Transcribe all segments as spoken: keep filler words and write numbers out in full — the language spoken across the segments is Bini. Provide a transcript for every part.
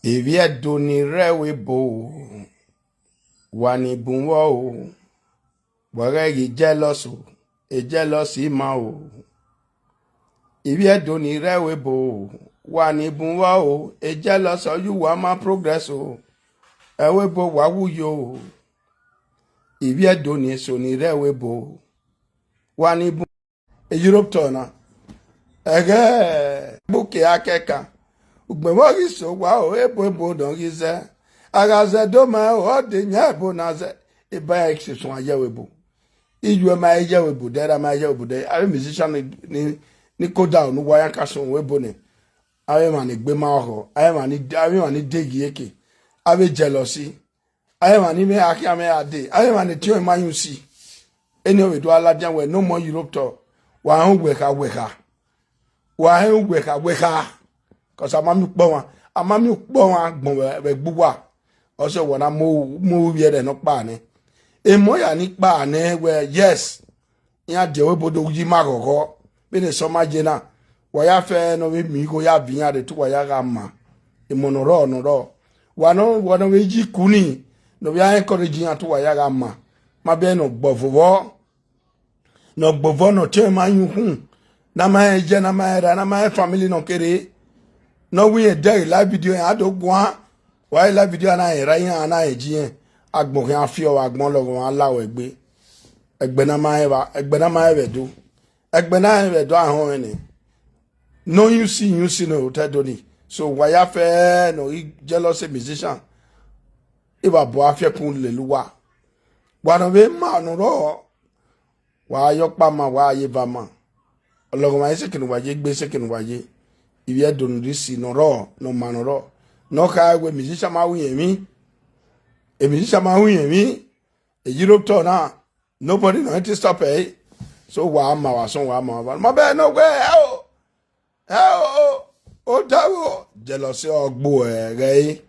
Ivbi Ẹdo ni rre ẹvbo ebo, wa ni bun vbọ o, wa ghẹ ghi jealous o, e jealous ima o. Ivbi Ẹdo ni rre ẹvbo ebo, wa ni bun vbọ o, e jealous ọ ye uwa ma progress o, ẹvbo ebo wa wu yo o. Ivbi Ẹdo ni eso ni rre ẹvbo ebo, wa ni bun Europe tour na. Ẹghẹ gbuke akẹka, ugbẹn vbe ọ ghi so wa o, ebo ebo ne ọ ghi zẹ. A gha zẹ do ma o, ọ de yan ebo na zẹ. Eba ẹre suẹn a ye ẹvbo ebo. Iyuẹ ma ye ẹvbo ebo dẹ, erha ma ye ẹvbo ebo dẹ. Avbe musician ni, ni, ni koda unu wa ya ka suẹn ebo nẹ. Avbe emwa ni gbe ma ọkhọ, avbe emwa ni, avbe emwa ni deghẹ eke, avbe jealousy. Avbe emwa ni mwẹ a khian mwẹ a dee, avbe emwa ni tiọnmwẹ ma yan usi. Eni ọ vbe do a ladian wẹ ne ọ mọ Europe tour, wa rẹn uwẹ kha wẹ kha. Wa rẹn uwẹ kha wẹ kha. Cause a ma miẹn ukpọmwa, a ma miẹn ukpọmwa agbọn vbe, vbe ẹgbẹ uwa. Ọ sẹ wa na mu, mu ivbi ẹre nọ kpa nẹ. Emọ ya ni kpa nẹ wẹ, yes. Iran die ẹvbo ebo do yi ima ghọghọ, vbene sọ ma ye na, wa ya fẹ ne ọ vbe miẹn igho ya viọ iran rre te uwa ya gha ma emọ ne ọ rrọọ ne ọ rrọọ. Wa nọ, wa nọ vbe yi ku ni, ne ọ vbe a encourage iran te uwa ya gha ma, ma bẹghe ne ọ gbọ vbe vbọ, ne ọ gbọ vbọ ne ọ tie ma yan ukhun, ne a ma rẹn iye, ne a ma rẹn erha, ne a ma rẹn family nọ kere, ne ọ wẹ irẹn dẹghe live video ẹn, a do guan, wa rẹn live video a na rẹn erha iran, a na rẹn iye iran, agbọn khian fi ọvba agbọn lọghọmwa la ruẹ egbe. Ẹgbẹ ne a ma rẹn evba, ẹgbẹ ne a ma rẹn vbe Ẹdo, ẹgbẹ ne a rẹn vbe Ẹdo ahọn ẹnẹ. Ne ọ yan usi, yan usi ne otọ Ẹdo ni. So wa ya fẹ ne ọ ghi jealous musician, evba bu a fi ẹkun lele uwa. Wa nọ vbe ma ne ọ rrọọ, wa ye ọkpa ma, wa ye eva ma. Ọlọghọmwa, iseke ne uwa ye, egbe iseke ne uwa ye. Ivbi Ẹdo ni rre isi ne ọ rrọọ, ne ọ ma ne ọ rrọọ, ne ọ kha wẹ musician ma ru irẹn emwi, musician ma ru irẹn emwi. Europe tour na, nobody no need to stop ẹ. So wa ma, wa sọn, wa ma, wa ma bẹghe ne ọ wẹ, ẹ o, ẹ o, o da o, jealousy ọ gbo ẹ ghẹ ẹre,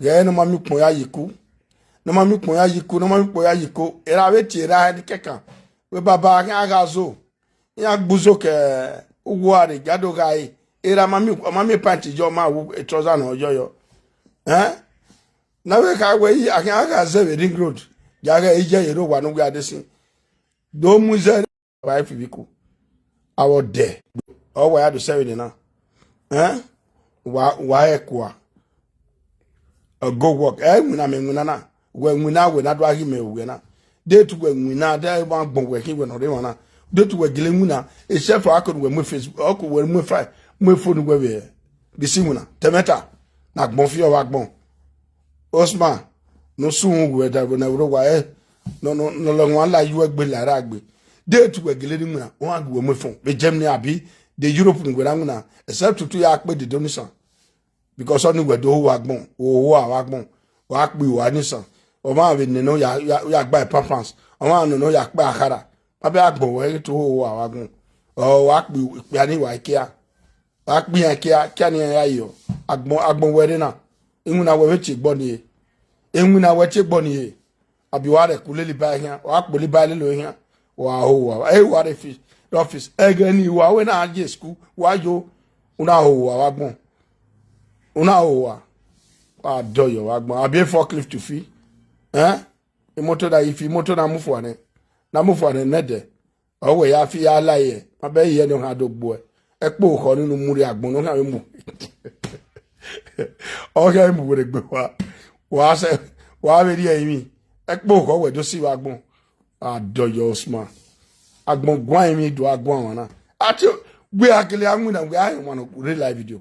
ghẹ ẹre ne ọ ma miẹn ukpọn ya ye iku, ne ọ ma miẹn ukpọn ya ye iku, ne ọ ma miẹn ukpọn ya ye iku, erha vbe tie erha ni kẹkan, wẹ baba khian gha zo, iran gbe uzo ke uwu a rre, gia do gha re, erha ma miẹn, ọ ma miẹn pant yọ, ọ ma wu trouser ne ọ yọ yọ. Ẹn? Ne avbe kha wẹ, a khian gha zẹ vbe ring road, ya ghẹ iye ye rre owa ne uwẹ a de sin. Do mu izẹ vbe a fi vbe iku. Avbe ọdẹ, ọ wa ya do sẹ vbe nena. Ẹn? Wa, wa hẹ kua. Ọ go work. Ẹ winna mẹ winna na. Wẹ winna wẹ na do a ghi mẹ wẹ na. De tu wẹ winna, de ma gbọn wẹ khin wẹ ne ọ rre emwa na. De tu wẹ gele winna. Except for a ko wẹ mu Facebook, ọ ko wẹ mu fa, mu phone wẹ vbe, vbe isi winna. Tẹmwẹ ta, ne agbọn fi ọvba agbọn. Osman, ne u sunu wẹ da vbe ne ẹvbo uwa ẹ, ne, ne, ne ọlọghọmwa la ye uwẹ gbe la erha gbe. De tu wẹ gele ni winna, ọ gha gu wẹ mu phone vbe Germany abi de Europe ne wẹ na winna, except tutu ya kpe dede onisan. Because ọni wẹ do ho agbọn, o ho avbe agbọn, wa kpe uwa onisan. Ọ ma vbe nene ya, ya, ya gba pampers, ọ ma nene ya kpe akhara. Ma bẹghe agbọn wẹ ghi to ho avbe agbọn. Ọ wa kpe ikpia ni wa kia. Wa kpe iran kia, kia ne iran ya yọ. Agbọn, agbọn wẹ rre na. Iwinna wẹ vbe tie egbe ọnii re. Iwinna wẹ tie egbe ọnii re. Abi wa rẹ ku lele iba khian, wa kpolo iba lele khian. Wa ho wa, e wa rre fi, rre office. Ẹghẹ ne uwa wẹ na ye school, wa yo, u na ho wa vbe agbọn. U na ho wa. Wa dọyọ vbe agbọn. Abi forklift fi. Ẹn? Imoto na ghi fi, imoto na mu fua nẹ. Na mu fua nẹ nẹdẹ. Ọ wẹ ya fi ya la ẹe, ma bẹghe iye ne ọ khian do gbuẹ. Ẹkpo okhọ ni unu mu rrie agbọn ne ọ khian vbe mu. Ọ khian vbe mu werriegbe wa. Wa sẹ, wa vbe rhie ẹrinmwi. Ẹkpo okhọ wẹ do si vbe agbọn. Adọyọ Osman. Agbọn guan emwi do a guan ọmwa na. A te, wẹ a gele a winna, wẹ a rẹn ọmwa ne ọ rre live video.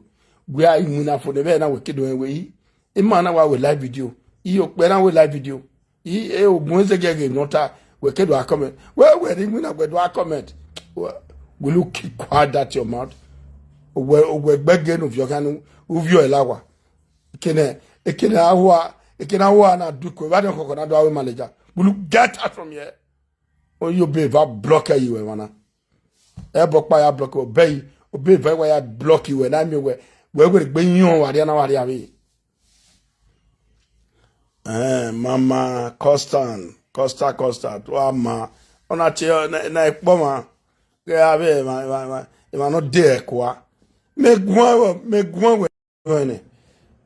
Wẹ a winna fo ne ẹvbo na wẹ ke do rẹn wẹ i. Ima na wa wẹ live video. I okpia na wẹ live video. I, e, ogun ezẹgiẹ ghe ne ọ ta, wẹ ke do a comment. Wẹ, wẹ rre iwinna, wẹ do a comment. Wẹ, will you keep quiet that your mouth? Wẹ, wẹ gbẹgẹ ne u viọ khian, u viọ ẹre la owa. Ekene, ekene a hua, ekene a hua na du iko, evba ni ọkhọkhọ na do aro manager. Will you get out from here? Ọ ye obọ eva block ẹ ye wẹ emwa na. Ẹbọ ọkpa ya block wẹ, obọ eva wa ya block wẹ, na miẹn wẹ, wẹ werriegbe yọn vbe arria na vbe arria vbe. Eh, Mama Constant, Constant, Constant, wa ma. Ọ na tie, na, na ekpọmwa. Ghẹ avbe emwa, emwa, emwa, emwa ne ọ de ẹkua. Mẹ guan, mẹ guan wẹ. Ẹnẹ,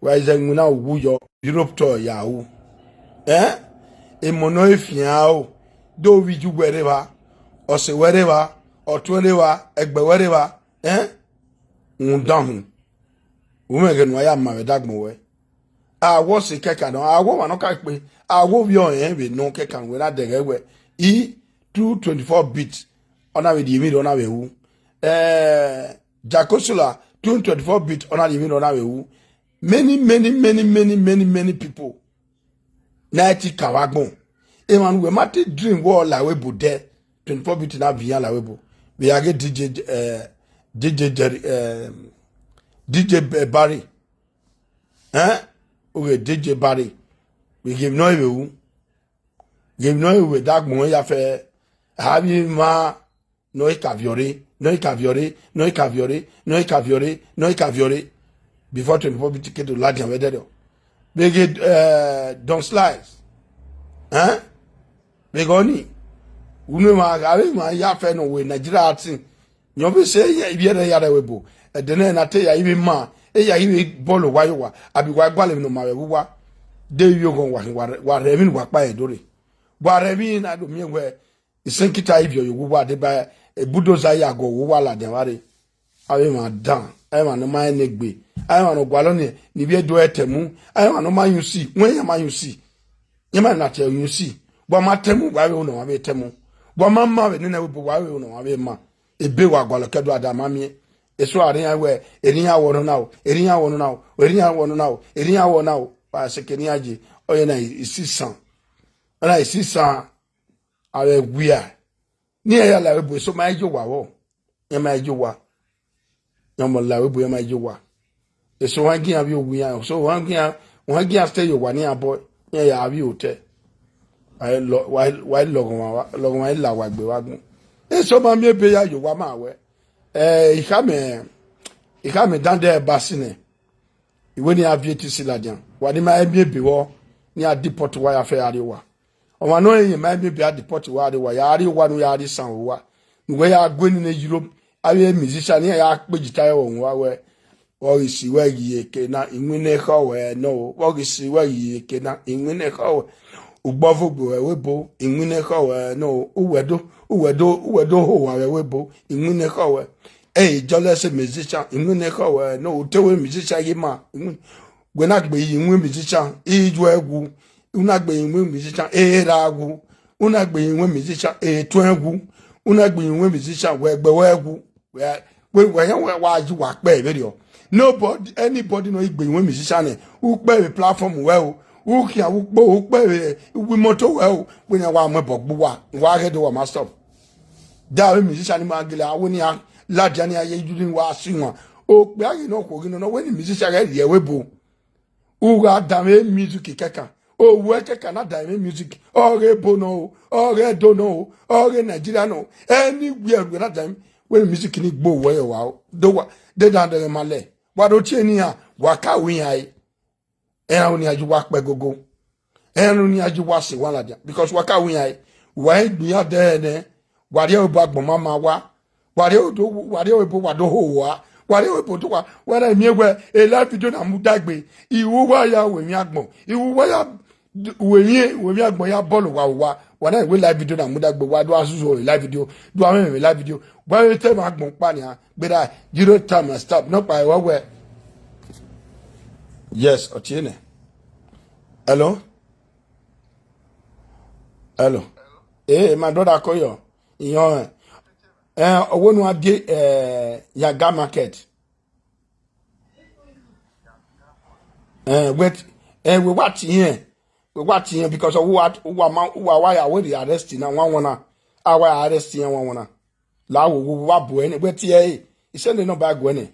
Wa zẹ winna uwu yọ, Europe tour ya ru. Eh? Emọ ne ọ fian aro, do vbe iye uwẹ rre evba, ọse wẹ rre evba, ọtuẹn rre evba, ẹgbẹ wẹ rre evba. Eh? Rhunmwuda uhunmwu, u mwẹ ẹghẹ ne uwa ya ma vbe ẹdagbọn ruẹ. Awẹ ọse kẹkan nọ, awẹ ọmwa ne ọ ka kpe, awẹ ovbi ọnrẹn vbe nọ kẹkan ne uwẹ na dẹghẹ wẹ, i two twenty-four beat, ọ na vbe rhie emwi rre, ọ na vbe ru. Eh, Jacosola, two twenty-four beat, ọ na rhie emwi rre, ọ na vbe ru. Many, many, many, many, many, many people na i ti ka vbe agbọn. Emwa ne uwẹ ma te dream wẹ ọ la ẹvbo ebo dẹ, twenty-four beat na viọ iran la ẹvbo ebo. Vbe ya ghe D J, eh, D J Jerry, eh, D J Barry. Eh? Oghe D J Barry. Vbe ghe emwi ne ọ vbe ru. Ghe emwi ne ọ vbe ru vbe ẹdagbọn ya fẹ. A vbe ma ne ọ i ka viọ rre, ne ọ i ka viọ rre, ne ọ i ka viọ rre, ne ọ i ka viọ rre, ne ọ i ka viọ rre. Before twenty-four beat ke do ladian vbe ẹdẹrriọ. Vbe ghe, eh, Don Slice. Eh? Vbe ghe ọnii, unu emwa, avbe emwa ya fẹ ne ọ wẹ Nigeria tin. Yọn vbe sẹ ivbi ẹre ya rre ẹvbo ebo, ẹdẹ nẹ na te ya ivbi ma, e ya ivbi bọọlụ wa ye owa, abi wa gualọ emwi ne ọ ma vbe ẹvbo uwa. De ivbi oghọn wa khin, wa rẹ, wa rẹ emwi ne uwa kpa ẹre do rre. Wa rẹ emwi na do miẹn wẹ, isẹn kita ivbi ọyọ owa deba, ebudoza ya gọ owa ladian vbe arre. Avbe emwa dan, avbe emwa ne ọ ma rẹn ne egbe, avbe emwa ne ọ gualọ ne, ne ivbi Ẹdo ẹtẹmu, avbe emwa ne ọ ma yin usi, wẹ iran ma yin usi. Iran ma na tie yin usi. Wa ma tẹmu, wa vbe ru ne ọmwa vbe tẹmu. Wa ma ma vbe nene ẹvbo ebo, wa vbe ru ne ọmwa vbe ma. Ebe wa gualọ ke do ada ma miẹn. Eso a rre iran wẹ, erriọ iran wọ nọ na o, erriọ iran wọ nọ na o, erriọ iran wọ nọ na o, erriọ iran wọ na o. Wa sẹ ke ne iran ye, ọ ye na isisan. Ọ na isisan, avbe wia. Ne iran ya la ẹvbo ebo, eso ma i ye owa vbọ. Iran ma i ye owa. Iran ma la ẹvbo ebo, iran ma i ye owa. Eso wa gian vbe owa iran, eso wa gian, wa gian stay ye owa ne iran bọ, iran ya vbe otẹ. Wa i lọ, wa i, wa i lọghọmwa, lọghọmwa i la wa gbe vbe agbọn. Eso ma miẹn ebe ya ye owa ma wẹ. Eh, ikhama, ikhama Dande Ẹbasinẹ. Iwẹ ne iran viẹ etẹn si ladian, wa ni ma i miẹn ebe vbọ, ne iran deport uwa ya fẹ gha rrie owa. Ọmwa ne ọ rẹn ma i miẹn ebe a deport uwa gha rrie owa, ya rrie owa ne u ya rrie isan vbe owa. Ne uwẹ ya gue nene Europe, avbe musician ne iran ya kpe jita ẹre vbe uwa wẹ, vbọ ghi si wẹ ghi ye eke na, iwinna ekhọe ruẹ nọ o, vbọ ghi si wẹ ghi ye eke na, iwinna ekhọe ruẹ. Ugbọvo gbe ruẹ vbe ebo, iwinna ekhọe ruẹ nọ o, uwẹ do, uwẹ do, uwẹ do ho owa vbe ẹvbo ebo, iwinna ekhọe ruẹ. Ẹ i jọlẹ sẹ musician, iwinna ekhọe ruẹ nọ o, te wẹ musician ye ma, iwin-, wẹ na gbe ye iwin musician, i ju ẹre wu, u na gbe ye iwin musician, e ra wu, u na gbe ye iwin musician, e tuẹn wu, u na gbe ye iwin musician, wẹ gbe wẹ wu. Wẹ, wẹ, wẹ, wẹ, wa ju wa kpẹ vberriọ. Nobody, anybody nọ i gbe iwin musician nẹ, u kpẹ vbe platform wẹ o, u khian vbe ukpo, u kpẹ vbe uwu imoto wẹ o, wẹ nian wa mu ẹbọ gbe uwa, wa ghẹ do wa ma stop. Da vbe musician ni ma gele a wẹ nian ladian nian ye ju ni wa si wan. Okpia ghi nọ okhuo ghi nọ nọ wẹ ni musician ghẹ rrie ẹvbo ebo. U gha danmwẹ music kẹkan. Owẹ kẹkan na danmwẹ music. Ọ ghe ebo nọ o, ọ ghe Ẹdo nọ o, ọ ghe Nigeria nọ o. Anywhere wẹ na danmwẹ, wẹ ni music ni gbe owẹ ye owa o. Do wa, de dan dẹghẹ ma lẹ. Wa do tie ne iran, wa ka ru iran re. Iran ru ne iran ju wa kpẹ gogo. Iran ru ne iran ju wa sẹ wa ladian. Because wa ka ru iran re. Wa i gbe iran dẹ nẹ, wa rrie ẹvbo ebo agbọn ma ma wa. Wa rrie odo, wa rrie ebo wa do ho owa. Wa rrie ebo do wa. Wa na miẹn wẹ, e live video na mudia gbe. I ru uwa ya ru emwi agbọn. I ru uwa ya d-, ru emwi, ru emwi agbọn ya bọlọ owa owa. Wa na wẹ live video na mudia gbe. Wa do a zuzu live video. Do a mwẹ live video. Wa vbe te emwa agbọn ọkpa nian. Gberra, zero time and stop. Nọkpa ẹre wẹ. Yes, ọ tie nẹ. Hello? Hello. Hey, my brother, call you. Iran, eh, owó nu a die, eh, Yaga market. Eh, wait, eh, we wa tie, we wa tie because of what, what ma, what why I will arrest na one one na. I will arrest one one na. La wo wo wa bu ẹre nẹ, wẹ tie ẹre. I send the number gu ẹre nẹ.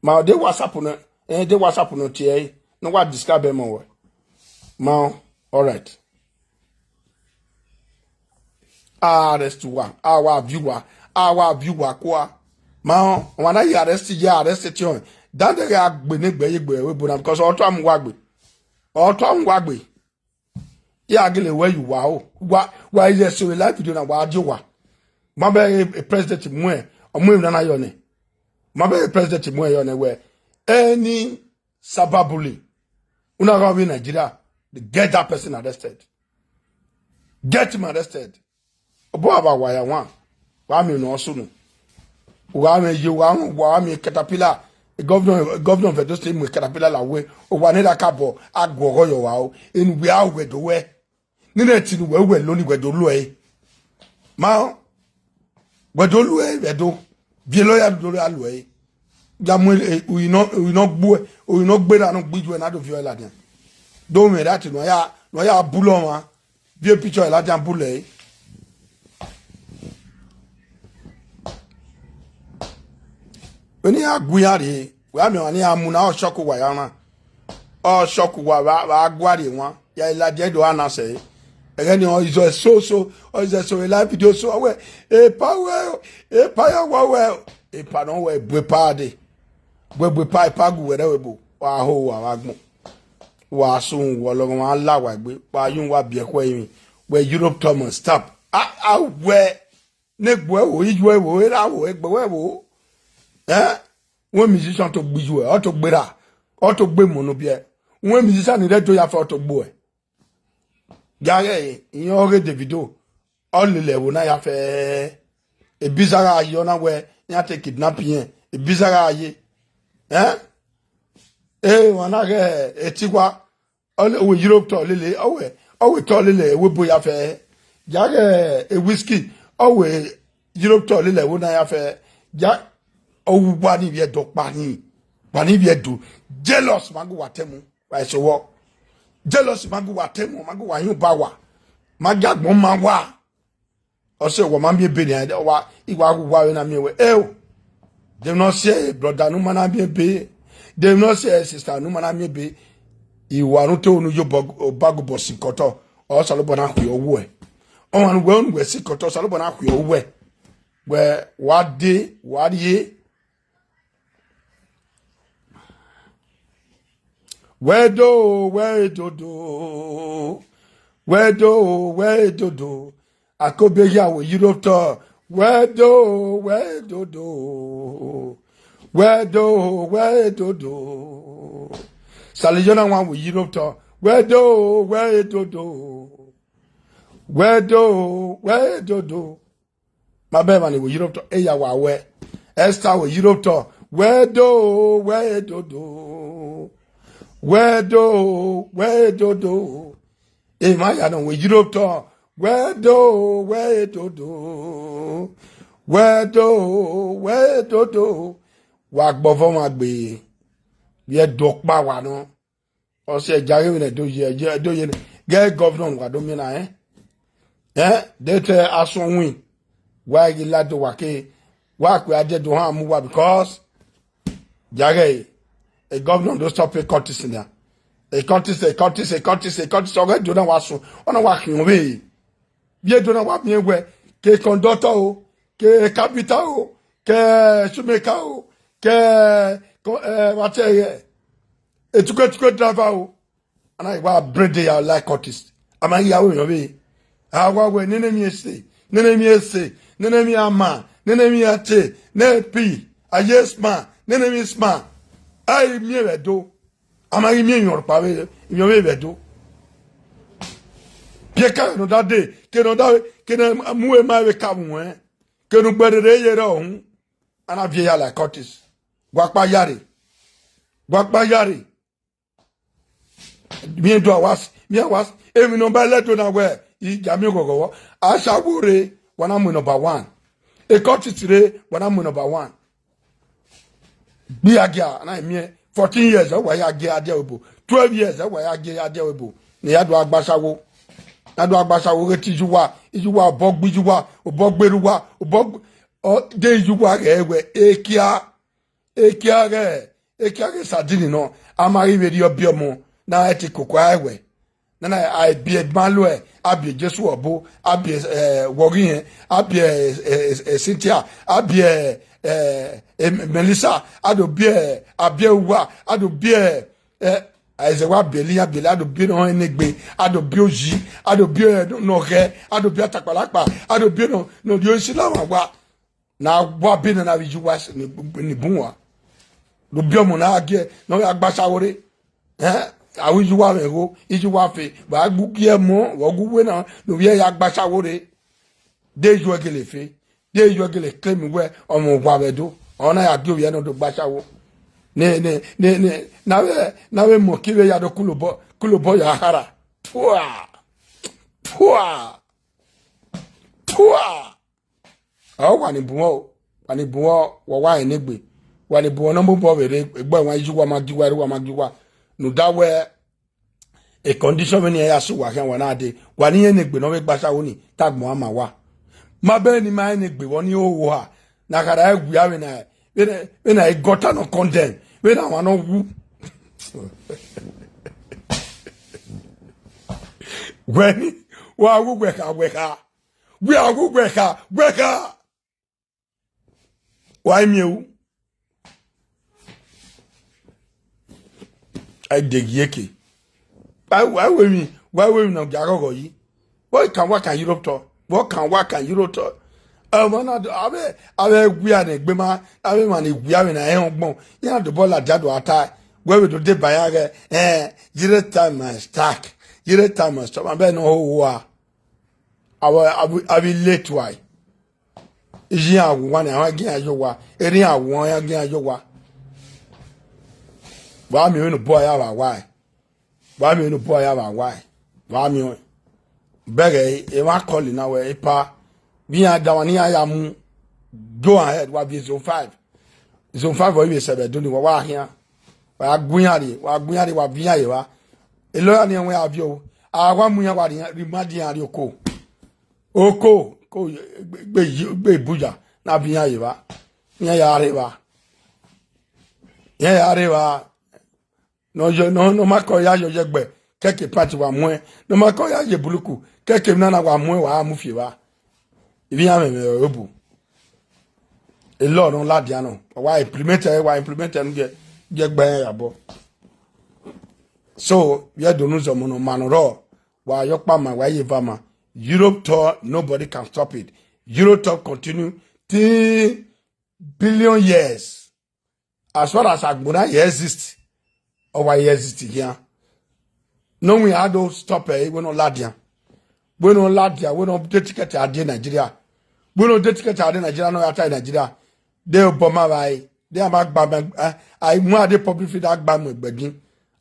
Ma de WhatsApp nọ, eh, de WhatsApp nọ tie ẹre. No wa describe ẹmọ wẹ. Ma, all right. A arrest wa, a wa view wa, a wa view wa kua. Ma, wọn na ye arrest, ye arrest tie ọnrẹn. Dande gha gbe ne egbe ye egbe ẹvbo ebo na because ọ tọ amu wa gbe. Ọ tọ amu wa gbe. Ya gele wẹ ye uwa o. Wa, wa ye so live video na wa die owa. Ma bẹ e president mu ẹ, ọ mu emwi na na yọ nẹ. Ma bẹ e president mu ẹ yọ nẹ wẹ, any cyberbully. Una gha vbe Nigeria, get that person arrested. Get him arrested. Obọ aba wa ya wan, wa miẹn ne ọ sunu. U gha mwẹ ye, u gha mwẹ, u gha mwẹ caterpillar. Governor, governor of Edo State mu caterpillar la wẹ, owa ne ra ka bọ, a guọghọ yọ wa o. Enu wẹ a wẹ do wẹ. Nene ẹtin ne uwẹ, uwẹ loni wẹ do luẹ. Ma, wẹ do luẹ, wẹ do. Viẹ lawyer do ya luẹ. Ya mu, eh, uyi nọ, uyi nọ gbuẹ, uyi nọ gberra nọ gbe ijuẹ na do viọ ladian. Do mwẹ ra te nọ ya, nọ ya bulọ ọmwa. Viẹ picture ladian bulẹ. Vbene iran gu iran rre, wẹ a miẹn ọmwa ne iran mu na, ọ shock uwa ya na. Ọ shock uwa vbe, vbe a gua rrie wan. Ya ladian do a na sẹ. Ẹghẹ ni ọ izọ eso so, ọ izọ eso vbe live video so, ọ wẹ, epa wẹ, epa ya wa wẹ, epa nọ wẹ bu epa dee. Wẹ bu epa, epa gu wẹ rẹ wẹ bo, wa ho wa vbe agbọn. Wa sun, wa lọghọmwa la wa egbe, wa yun wa biẹ ẹkhuẹ rinmwi, wẹ Europe Thomas stop. A, a wẹ, ne egbe ẹvbo, iyu ẹvbo, erha ẹvbo, egbe ẹvbo. Eh? Wẹ musician to gbe iyu ẹ, ọ to gbe ra, ọ to gbe emọ ne ọ biẹ. Wẹ musician ni rre do ya fẹ ọ to gbe uẹ. Ghẹ ghẹ, iran ọghe Davido, ọ lele ẹvbo na ya fẹ. Ibiza gha ye, ọ na wẹ iran te kidnap irẹn. Ibiza gha ye. Eh? Eh, wan na ghẹ etiwa, ọ le, ọ wẹ Europe tọ lele, ọ wẹ, ọ wẹ tọ lele ẹvbo ebo ya fẹ. Ya ghẹ, eh, Wizkid, ọ wẹ Europe tọ lele ẹvbo na ya fẹ. Ya, ọ wu wa ni vbiẹ do kpa ni, kpa ni vbiẹ do. Jealous ma gu wa tẹmu, wa eso wọ. Jealous ma gu wa tẹmu, ma gu wa yun ba wa. Ma gie agbọn ma wa. Ọ sẹ, wa ma miẹn ebe nian, wa, I wa gu wa vbe na miẹn wẹ, eo. De emwi ne ọ sẹ, brother, ne u ma na miẹn ebe. De emwi ne ọ sẹ, sister, ne u ma na miẹn ebe. I wa rhunmwuda unu ye obọ, obagubọ sikọtọ, Osanobua na khuiẹ uwẹ. Ọmwa ne uwẹ, unu wẹ sikọtọ, Osanobua na khuiẹ uwẹ. Wẹ wa dee, wa rrie. Wẹ do, wẹ dodo. Wẹ do, wẹ dodo. Akobe ya wẹ Europe tọ. Wẹ do, wẹ dodo. Wẹ do, wẹ dodo. Saliyo na wa wẹ Europe tọ. Wẹ do, wẹ dodo. Wẹ do, wẹ dodo. Ma bẹ emwa ni wẹ Europe tọ, eya wa wẹ. Esther wẹ Europe tọ. Wẹ do, wẹ dodo. Wẹ do, wẹ dodo. Emwa ya nọ wẹ Europe tọ. Wẹ do, wẹ dodo. Wẹ do, wẹ dodo. Wa gbọvọ ọmwa gbe. Vbiẹ do kpa wa nọ. Ọ sẹ, ja ghe vbene do ye, do ye, ghẹ governor wa do miẹn na, eh? Eh? De te asọn win. Wa ghi la do wa ke, wa kue a die do han mu wa, because ja ghe, e governor do stop e cultist na. E cultist, e cultist, e cultist, e cultist, ọ ghẹ do na wa sun, ọ na wa khian vbe. Vbiẹ do na wa miẹn wẹ, ke conductor o, ke carpenter o, ke shoemaker o, ke, ko-, eh, wa te, eh, etuke, etuke driver o. Ana wa bread ya like cultist. A ma ghi ya wẹ emwi ọvbehe. A wa wẹ nene emwi ese, nene emwi ese, nene emwi ama, nene emwi ate, nene pi, a ye sma, nene emwi sma. A i miẹn vbe Ẹdo. A ma ghi miẹn emwi ọrọkpa vbe, emwi ọvbehe vbe Ẹdo. Biẹ ka ne ọ da dee, ke ne ọ da, ke ne mu ema vbe ka vbuẹ, ke ne ugbẹrhẹrhẹ ye rre ọhun. Ana viẹ ya like cultist. Wa kpa yare. Wa kpa yare. Miẹn do awas, miẹn awas. Emwi ne ọ ba lẹ do na wẹ, I ya miẹn oghọghọ vbọ. Ashawo rre, wa na mu number one. E cultist rre, wa na mu number one. Gbe ya gia, na miẹn fourteen years, ọ wa ya gia dia webo. Twelve years, ọ wa ya gia dia webo. Ne ya do agba ashawo. Na do agba ashawo ghe te iyuwa, iyuwa obọ gbe iyuwa, obọ gbe erha uwa, obọ gbe, ọ, de iyuwa ghẹ wẹ, ekia. Ekia ghẹ, ekia ghẹ sardine nọ, a ma ghi vbe rhie ọbiọmọ, na ẹtin koko a wẹ. Nana a biẹ Emmanuel, a biẹ Jesu ọbo, a biẹ, eh, Wọghiẹn, a biẹ, eh, eh, eh, Cynthia, a biẹ, eh, eh, Melissa, a do biẹ, a biẹ Uwa, a do biẹ, eh, Isaiah, wa biẹ Eliya, biẹ Eliya, a do biẹ ne ọ họn enegbe, a do biẹ Oyi, a do biẹ ne ọ ghẹ, a do biẹ Atakpalakpa, a do biẹ ne ọ, ne ọ rhie isi la wa wa. Na wa be na na vbe iyuwa ni, ni bun wa. Ne ubiọmọ na gie ne ọ ya gba ashawo rre. Eh, avbe iye uwa mwẹ gho, iye uwa fe, wa gbe ugie mọ, wa gu uwe na, ne ovbi ẹre ya gba ashawo rre. De iye uẹ gele fe, de iye uẹ gele claim wẹ ọmọ owa vbe do, ọ na ya gie ovbi ẹre ne ọ do gba ashawo. Ne, ne, ne, ne, ne avbe, ne avbe monkey vbe ya do kulo obọ, kulo obọ ya khara. Pua! Pua! Pua! Ọ wa ni bun ọ, wa ni bun ọ, wa wa rẹn ne egbe. Wa ni bun ọ ne ọ mobọ vbe rre, egbe wa iye uwa ma gie uwa, erha uwa ma gie uwa. Ne u da wẹ, e condition vbene iran ya sẹ uwa khian wa na dee, wa ne irẹn ne egbe ne ọ vbe gba ashawo ni, te agbọn a ma wa. Ma bẹghe ne ima rẹn ne egbe vbe ọnii hoho ha, ne a khara ẹre wia vbene, vbene, vbene e gutter nọ condemn, vbene awan nọ wu. Wẹ ni, wa wu wẹ kha, wẹ kha. Wẹ a wu wẹ kha, wẹ kha. Wa i miẹn ru. A i deghie eke. Wa, wa wẹ emwi, wa wẹ emwi ne ọ gia ghọghọ yi. Vbọ kan wa kan Europe tọ. Vbọ kan wa kan Europe tọ. Ọmọ na do, avbe, avbe wia ne egbe ma, avbe emwa ni wia vbe na rẹn ọgbọn. Iran dobọ ladian do a ta. Wẹ vbe do deba iran ghẹ, eh, zero time I start. Zero time I stop. Abẹ ne ọ ho wa. Avbe, avbe, avbe late wa. Iye iran wu wa ni, a ma gie iran ye owa. Erha iran wu, a ma gie iran ye owa. Wa miẹn vbene obọ ya vba wa ẹe. Wa miẹn vbene obọ ya vba wa ẹe. Wa miẹn ọẹn. Bẹghe emwa call na wẹ, epa, vbe iran da wa ne iran ya mu, go ahead, wa viọ zone five. Zone five ọ i vbe sẹ vbe Ẹdo ni, wa wa khian. Wa ya gu iran rrie, wa gu iran rrie, wa viọ iran ye evba. Elọya ni wẹ a viọ o. A wa mu iran wa rrie, rhie ima die iran rrie oko. Oko, ko gbe, gbe, gbe Abuja, na viọ iran ye evba. Iran ya rre evba. Iran ya rre evba. Ne ọ yọ, ne ọ, ne ọ ma kọ ya yọ ye ẹgbẹ, kẹkẹ pant wa muẹn. Ne ọ ma kọ ya ye buluku, kẹkẹ emwi na na wa muẹn, wa mu fi evba. Ivbi iran mwẹ mwẹ obu. Elọ ne ọ ladian nọ, wa implement ẹre, wa implement ẹre ne gie, gie gbe ẹre yabọ. So, vbe Ẹdo ne u zẹ ọmọ ne ọ ma nọ rrọọ, wa yọ ọkpa ma, wa ye eva ma. Europe tour, nobody can stop it. Europe tour continue till billion years. As far as agbọn na ye exist, ọ wa ye exist khian. Ne ọ wẹ a do stop ẹre, wẹ ne ọ ladian. Wẹ ne ọ ladian, wẹ ne ọ de ticket a die Nigeria. Wẹ ne ọ de ticket a die Nigeria, ne ọ ya ta Nigeria. De obọ ma vba ẹre, de a ma gba mẹ, eh, a i mu a de public figure a gba mu ẹgbẹdin.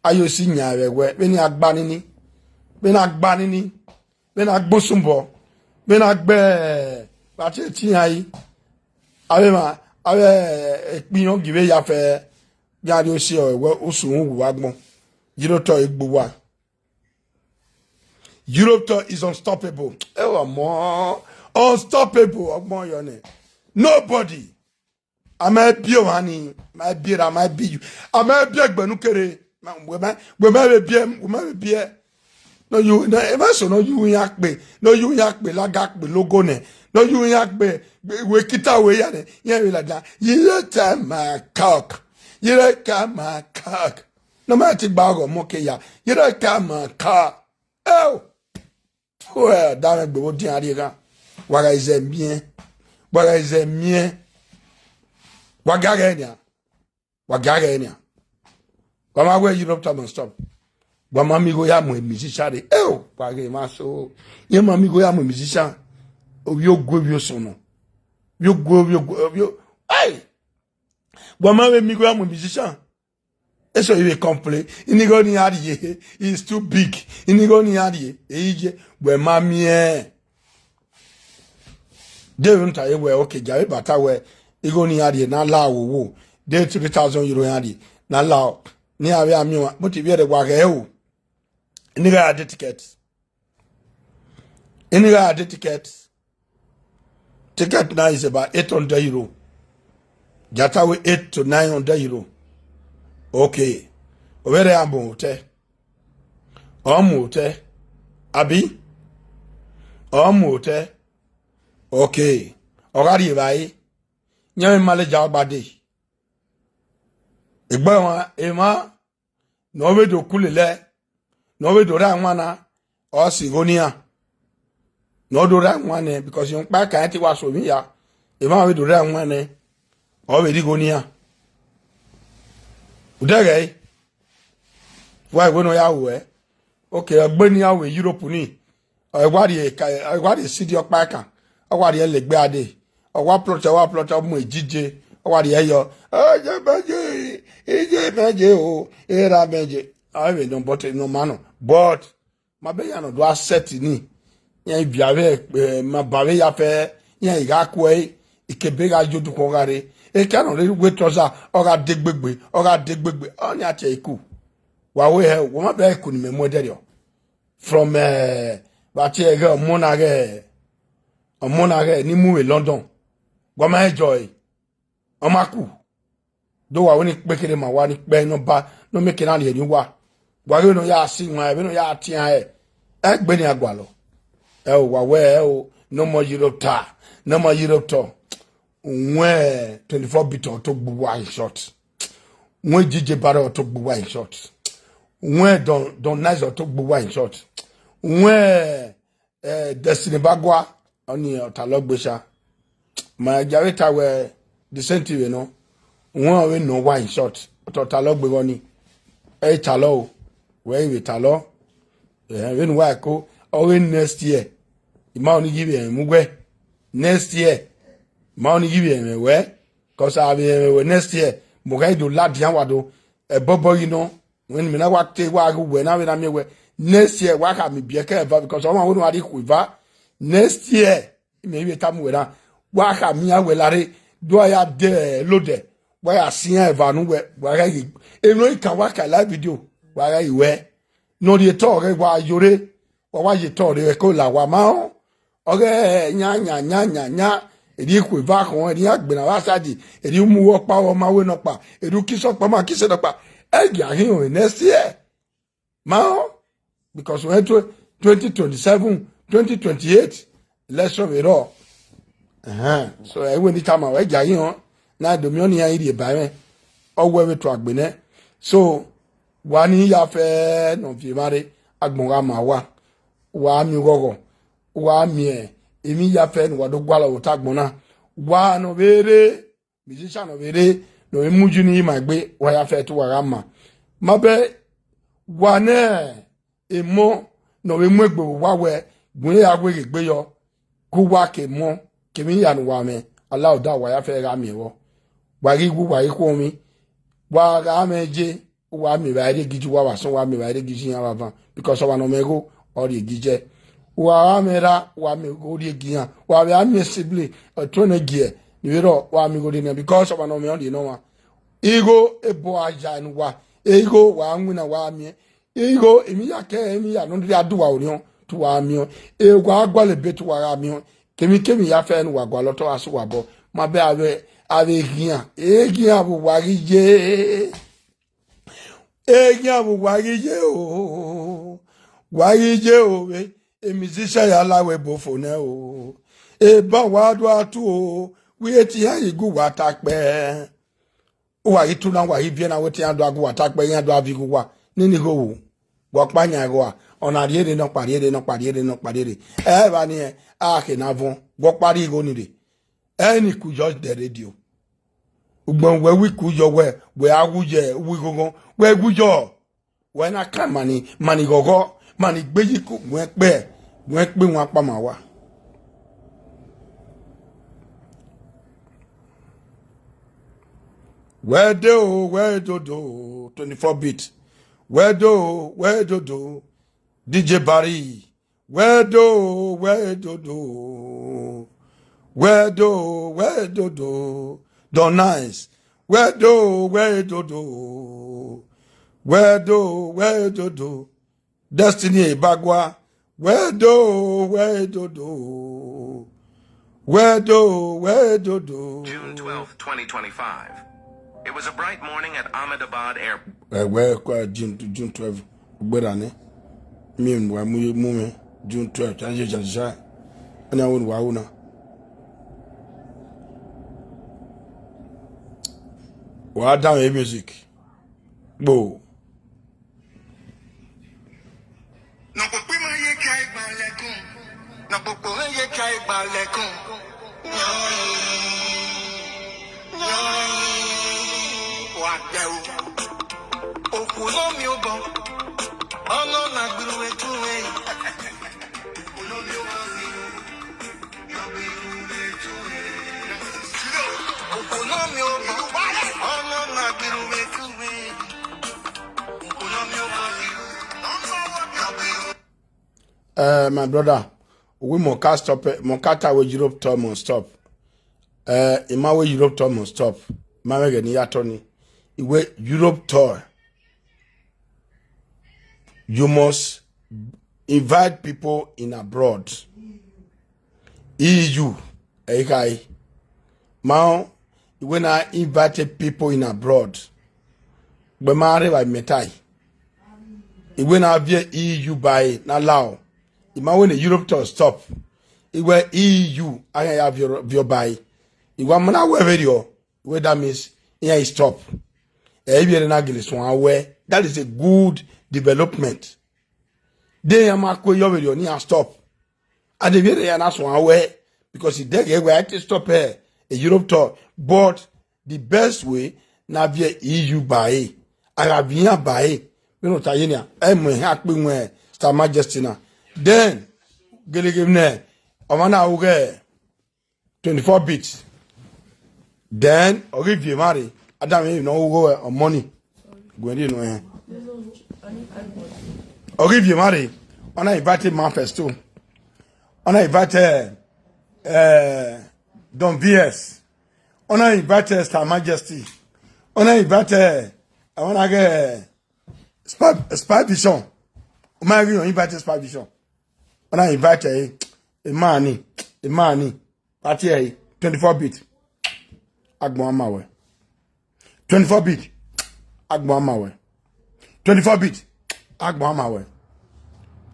A yo si yan vbe wẹ, vbene a gba nini. Vbene a gba nini. Vbene a gbe osunbọ, vbene a gbe, vbe a te te iran yi, avbe emwa, avbe ekpiyọn gi vbe ya fẹ, ya rrie osi ọre wẹ usun wu vbe agbọn. Europe tour egbe uwa. Europe tour is unstoppable. Ẹ ọmọ, unstoppable, ọgbọn yọ nẹ. Nobody. A ma biẹ ọmwa ni, ma biẹ ra, ma biẹ yu. A ma biẹ ẹgbẹe ne u kere, ma, wẹ ma, wẹ ma vbe biẹ, wẹ ma vbe biẹ. Ne ọ yu, ne, emwa eso ne ọ yu iran kpe, ne ọ yu iran kpe, laga kpe, logo nẹ, ne ọ yu iran kpe, wẹ kita wẹ ya nẹ, iran vbe ladian. You don't tell my cock. You don't tell my cock. Ne ọ ma te gba ọghọ mọ ke ya. You don't tell my cock. Eo! Uẹ, da mwẹ gbe vbe odian rrie gha. Wa gha zẹ miẹn. Wa gha zẹ miẹn. Wa gia ghẹ nian. Wa gia ghẹ nian. Wa ma wẹ Europe tour must stop. Wa ma mi igho ya mu musician rre. Eo, wa ghe ma so. Iran ma mi igho ya mu musician. Ovbi ogue, ovbi osọnnọ. Ovbi ogue, ovbi ogue, ovbi o-, ai! Wa ma vbe mi igho ya mu musician. Eso i vbe complain, inigho ne iran rrie, is too big. Inigho ne iran rrie, eyi ye, wẹ ma miẹn. De vbe ta ye wẹ, okay, ja vbe ba ta wẹ, igho ne iran rrie, na la wo wo. De three thousand euro iran rrie, na la, ne iran vbe a miẹn ọmwa, but ivbi ẹre wa ghẹ o. Inigho ya de ticket. Inigho ya de ticket. Ticket now is about eight hundred euro. Jata we eight to nine hundred euro. Okay. Ovbẹrẹ a mu otẹ. Ọ mu otẹ. Abi? Ọ mu otẹ. Okay. Ọ gha rrie evbare. Yan mẹ ma lẹ ja ọgba dee. Egbe emwa, emwa, ne ọ vbe do ku lelẹ, ne ọ vbe do rre awan na, ọ sẹ igho ne iran. Ne ọ do rre awan nẹ, because rhunmwuda ka rẹn te wa so emwi hia, emwa vbe do rre awan nẹ, ọ vbe rre igho ne iran. Udẹghẹ, wa wẹ ne ọ ya ru ẹ. Okay, ọgbe ne iran ru Europe ni, ọ wa rhie ka, ọ wa rhie sidi ọkpa ẹkan, ọ wa rhie lẹgbẹ ade, ọ wa plot, ọ wa plot, ọ mu ejije, ọ wa rhie yọ. Ije mẹ je, ije mẹ je o, erha mẹ je. Ọ vbe nọ, but nọ ma nọ. But ma bẹ ya nọ do a set ni, iran ivia vbe, eh, ma ba vbe ya fẹ, iran i gha ku ẹre, ikebe gha yo dukhọ gha rre. Eke nọ rre wẹ trouser, ọ gha de gbegbe, ọ gha de gbegbe, ọ ni a tie iku. Wa wẹ hẹ, wa ma bẹ iku ni mẹ mu ẹdẹrriọ. From, eh, vbe a tie ẹghẹ ọmọ na ghẹ, ọmọ na ghẹ ni mu vbe London. Wa ma enjoy, ọ ma ku. Do wa wẹ ni kpekere ma wa ni kpẹ ne ọ ba, ne ọ miẹn eke na rhie ne uwa. Wa ghe ne ọ ya si wan, vbene ọ ya tian hẹ, ẹgbẹe ne a gualọ. Ẹ o, wa wẹ ẹ o, no more Europe ta, no more Europe tọ. Wẹ twenty-four bit ọ to gbe uwa in short. Wẹ J J Barry ọ to gbe uwa in short. Wẹ Don, Don Nice ọ to gbe uwa in short. Wẹ, eh, Destiny Bagua, ọni Ọtalọgbe sha. Ma gia vbe ta wẹ the same thing vbe nọ. Wẹ ọ vbe nọ uwa in short. Ọtalọgbe vbọ ni. Ẹ i talọ o. Wẹ i vbe talọ. Eh, vbene uwa ẹko, ọ ghe next year, I ma ọni ghi vbe ẹmwẹ uwẹ. Next year, I ma ọni ghi vbe ẹmwẹ wẹ. Cause a vbe ẹmwẹ wẹ next year, mu ghẹ do ladian wa do. Ẹbọbọ ghi nọ, wẹ ne mẹ na wa te wa ghe uwẹ na vbe na miẹn wẹ. Next year, wa khama ibiẹka eva, because ọmwa wẹ ne uwa rhie ikhuo eva. Next year, imẹ i vbe tama uwẹ na, wa khama iran wẹ lare, do a ya de lodẹ, wa ya si iran eva ne uwẹ, wa ghẹ ghi, emwi ne ọ i kan wa ka live video, wa ghẹ ghi wẹ. Ne ọ rhie etọ ọghẹ wa yore, wa wa ye etọ rre ẹko la wa ma rẹn. Ọghe yan yan yan yan yan, erriọ ikhuo eva khọn, erriọ agbena vbe asadi, erriọ umu vbe ọkpa vbe ọ ma wẹ nọkpa, erriọ ukisẹ ọkpa ma kisẹ nọkpa. Ẹ i gia ghi rẹn next year. Ma rẹn, because wẹ twenty twenty-seven, twenty twenty-eight election vbe rrọọ. Ẹhẹn, so ẹ i wẹ ne I tama wẹ, ẹ i gia ghi rẹn, ne a do miẹn ọnii iran i rhie ba mwẹ, ọ wẹ vbe tuagbe nẹ. So, wa ni ya fẹ ne ọ viọ emwa rre, agbọn gha ma wa. Wa miẹn oghọghọ, wa miẹn emwi ya fẹ ne uwa do gualọ vbe otọ agbọn na. Wa ne ọ vbe rre, musician ne ọ vbe rre, ne ọ vbe mu uyi ni ma egbe, wa ya fẹ te uwa gha ma. Ma bẹ wa ne emọ ne ọ vbe mu egbe vbe uwa wẹ, gun ya weghe egbe yọ, gu uwa ke emọ, kevbe iran ne uwa mwẹ, alauda wa ya fẹ gha miẹn vbọ. Wa ghi wu, wa ghi khuọnmwi, wa gha mwẹ ye, uwa miẹn evbare rhie gie uwa vbe asọn, uwa miẹn evbare rhie gie iran vbe avan, because ọmwa ne ọ mwẹ igho, ọ rhie gie. Uwa gha mwẹ erha, uwa miẹn igho rhie gie iran. Uwa vbe a miẹn sibling, ọtuẹn ne gie, ni vbe rrọọ, uwa miẹn igho rhie nian, because ọmwa ne ọ mwẹ, ọ rhie ne ọmwa. Igho ebo a ya ne uwa, igho wa winna wa miẹn. Igho, emwi ya kẹ, emwi ya ne ọ rhie a du uwa orhiọn, te uwa miẹn. E wa gualọ ebe te uwa gha miẹn. Kemwikemwi ya fẹ ne uwa gualọ, te ọ gha sẹ uwa obọ. Ma bẹ avbe, avbe eghian, eghian vbe uwa ghi ye. Eghian vbe uwa ghi ye o, wa ghi ye o vbe, e musician ya la wẹ ebo fo nẹ o. Eba wa do a tu o, wẹ te iran ghi gu uwa ta kpẹ. Uwa ghi tu na, uwa ghi viẹ na, wẹ te iran do a gu uwa ta kpẹ, iran do a viọ igho uwa. Nene igho ru, wẹ ọkpa yan igho a, ọna rhie rre nọkpa, rhie rre nọkpa, rhie rre nọkpa, rhie rre. Ẹ vba ni a khe na vọn, wẹ ọkpa rhie igho ni rre. Ẹ ni ku yọ dẹ radio. Ugbẹn wẹ wi ku yọ wẹ, wẹ a wu ye uwu ighọghọ, wẹ wu yọ. Wẹ na kan mani, mani ghọghọ, mani gbe yi ku, wẹ kpẹ, wẹ kpe wan kpama wa. Wẹ de o, wẹ dodo, twenty-four bit. Wẹ do, wẹ dodo, D J Barry. Wẹ do, wẹ dodo. Wẹ do, wẹ dodo. Don Nice. Wẹ do, wẹ dodo. Wẹ do, wẹ dodo. Destiny Ebagua. Wẹ do, wẹ dodo. Wẹ do, wẹ dodo. June twelfth, twenty twenty-five. It was a bright morning at Ahmedabad Airport. Ẹ wẹ kua June, June twelve. Ugbera nẹ. Mi wa mu, mu mwẹ June twelve, cha ye cha cha. Ẹni awọ ne wa ru na. Wa da mwẹ music. Gbo. Nọkpokpo ma ye ka igba lẹkun. Nọkpokpo ma ye ka igba lẹkun. Yọrin, yọrin, wa gbẹ o. Eh, my brother, we must stop it. Must ta wẹ Europe tour must stop. Eh, I ma wẹ Europe tour must stop. Ma vbe ẹghẹ ne I ya tọ ni. I wẹ Europe tour, you must invite people in abroad. E U, ẹ i kha re. Ma rẹn, I wẹ na invite people in abroad. Gbe ma rre vbe mẹ ta. I wẹ na viẹ E U ba ẹre na lao. I ma wẹ ne Europe tour stop. I wẹ E U, a khian ya viọ, viọ ba ẹre. I wa ma na wẹ vberriọ, I wẹ that means iran i stop. Ẹ i vbiẹ na gele suẹn wẹ, that is a good development. De iran ma ku yọ vberriọ ne iran stop. And vbe iran na suẹn wẹ, because I dẹghe wẹ a te stop ẹ, e Europe tour. But the best way na viẹ E U ba ẹre. A gha viẹ iran ba ẹre. Vbene ọ ta ye nia, ẹ mu ehẹn akpe wẹn Star Majesty na. Then, gelegele nẹ, ọmwa na ru ghe twenty-four bit. Then, ọ ghi viẹ emwa rre, a danmwehọ emwi ne ọ ru ghe ọ money. Gu ẹre nọ ẹn. Ọ ghi viẹ emwa rre, ọ na invite Manifesto. Ọ na invite, eh, Don V S. Ọ na invite Star Majesty. Ọ na invite, eh, I wanna get, eh, Spy, Spy Vision. Ọ ma ghi invite Spy Vision. Ọ na invite, eh, a man, a man. Party, eh, twenty-four bit. Agbọn ma wẹ. Twenty-four bit. Agbọn ma wẹ. Twenty-four bit. Agbọn ma wẹ.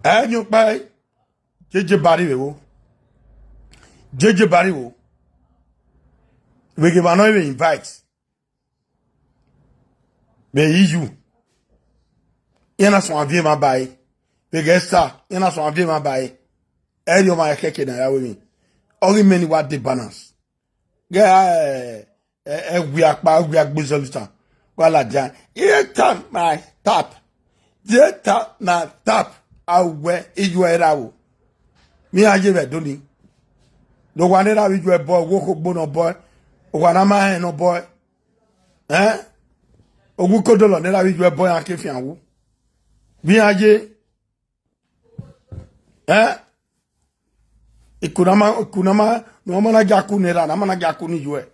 Ẹ ni okpa, eh, J J Barry vbe wo. J J Barry wo. Vbe ghe emwa nọ vbe invite. Vbe E U. Iran na suẹn viẹ emwa ba ẹre. Vbe ghe Esther, iran na suẹn viẹ emwa ba ẹre. Ẹ i re ọmwa ẹkhẹke ne a ya ru emwi. Ọ ghi mẹ ne I wa de balance. Ghẹ, eh, eh, eh, wia kpa, wia gbe zọlita. Wa ladian. Ye ta na tap. Ye ta na tap. A wẹ iyuẹ ra wo. Mi a ye vbe do ni. Do wa ne ra vbe iyuẹ bọ, wo kho gbo nọ bọ. Wa na ma hẹn nọ bọ. Eh? Ogu kodolọ ne ra vbe iyuẹ bọ, iran ke fian wu. Mi a ye. Eh? Iku na ma, iku na ma, ne ọ ma na gia ku ne ra, na ma na gia ku ni yuẹ.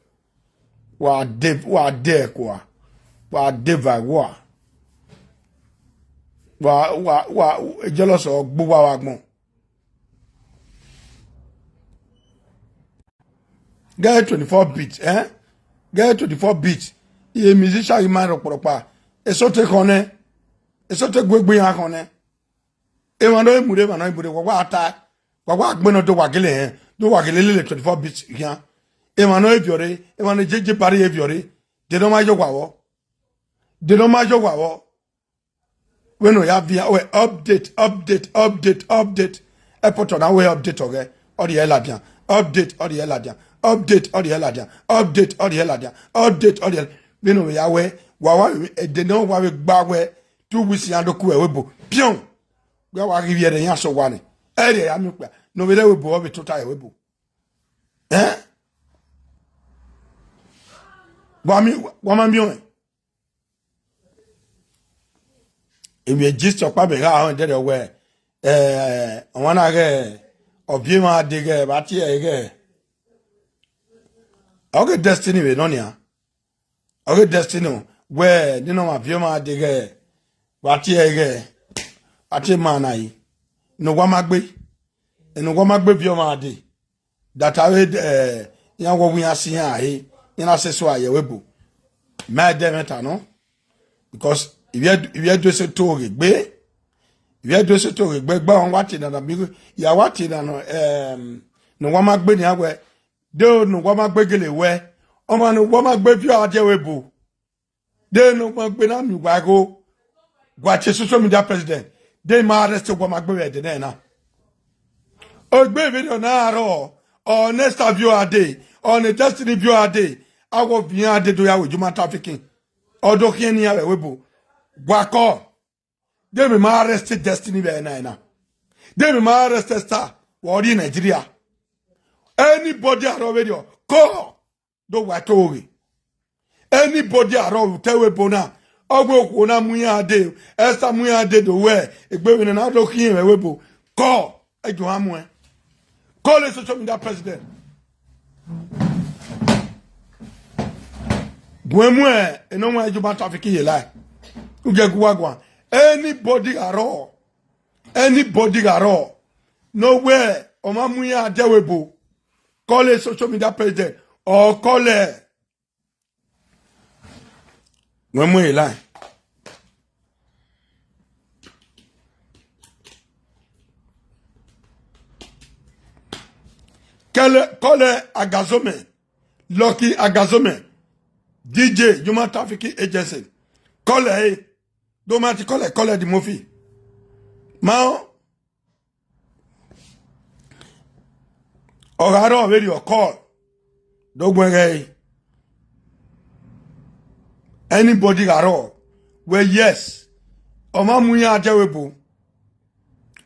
Wa de, wa de kua. Wa de va wa. Wa, wa, wa, jealous ọ gbu wa wa gbọn. Get twenty-four bit, eh? Get twenty-four bit. Iye musician ghi ma rhọkpọrhọkpa. Eso te khọn nẹ. Eso te gu egbe iran khọn nẹ. Emwa ne ọ i mu rre, emwa ne ọ i mu rre, wa wa ta, wa wa gbe nọ do wa gele hẹn, do wa gele lele twenty-four bit khian. Emwa ne ọ i viọ rre, emwa ne J J Barry i viọ rre, de ne ọ ma yo wa vbọ. De ne ọ ma yo wa vbọ. Vbene ọ ya viọ, wẹ update, update, update, update. Airport na wẹ update ọghẹ, ọ rhie ladian. Update, ọ rhie ladian. Update, ọ rhie ladian. Update, ọ rhie ladian. Update, ọ rhie. Vbene ọ ya wẹ, wa wa, ẹdẹ ne ọ wa vbe gba wẹ, two weeks iran do ku ẹvbo ebo. Piọn! Wẹ wa ghi vbiẹ rẹ iran sẹ owa nẹ. Ẹ rhie ya miẹn okpia. Ne ọ vbe rre ẹvbo ebo, ọ vbe tota ẹvbo ebo. Eh? Wa mi, wa ma miẹn ọnrẹn. Emwi e gist ọkpa mẹ gha họn ẹdẹrriọ wẹ, eh, ọmwa na ghẹ, ọ viọ emwa dee ghẹ, vbe a tie ẹre ghẹ. Ọ ghe Destiny vbe nọ nian. Ọ ghe Destiny wẹ, nene ọmwa viọ emwa dee ghẹ, vbe a tie ẹre ghẹ, vbe a tie ma na yi. Ne owa ma gbe. Ne owa ma gbe viọ emwa dee. That avbe, eh, iran wọ wẹ iran si iran he, iran na sẹ eso a ye ẹvbo ebo. Ma dẹ ẹmwata nọ. Because ivbi Ẹdo, ivbi Ẹdo eso to ghe gbe. Ivbi Ẹdo eso to ghe gbe, gba ọn wa tie nana, mi, ya wa tie nana, em, ne owa ma gbe nian wẹ, de ne owa ma gbe gele wẹ, ọmwa ne owa ma gbe viọ a die ẹvbo ebo. De ne owa ma gbe na miẹn uwa igho, wa tie social media president, de ma arrest owa ma gbe vbe ẹdẹ nẹ na. Egbe vberriọ na rrọọ, ọ ne Esther viọ a dee, ọ ne Destiny viọ a dee, a wọ viọ iran dee do ya wẹ human trafficking. Ọ do khian ne iran vbe ẹvbo ebo. Wa kọ. De mẹ ma arrest Destiny vbe na na. De mẹ ma arrest Esther, wa rrie Nigeria. Anybody arọ vberriọ, call. Do wa to ghe. Anybody arọ vbe otọ ẹvbo ebo na, ọ wẹ okhuo na mu iran dee, Esther mu iran dee do wẹ egbe vbene na do khian mwẹ ẹvbo ebo, call, e ju ha muẹn. Call a social media president. Gu ẹn mu ẹ, enọ wan Human Trafficking ye la. U je gu uwa guan. Anybody arọ, anybody arọ, ne ọ wẹ ọ ma mu iran dee ẹvbo ebo, call a social media president or call ẹ. Wẹ mu e line. Kẹlẹ, call ẹ Agazome, Lucky Agazome, D J, Human Trafficking Agency. Call ẹ, eh. Do ma ti call ẹ, call ẹ Eddie Murphy. Ma ọ, ọ gha rrọọ vberriọ, call. Do gbẹn ghẹ ẹre. Anybody gha rrọọ, wẹ yes, ọ ma mu iran dee ẹvbo ebo.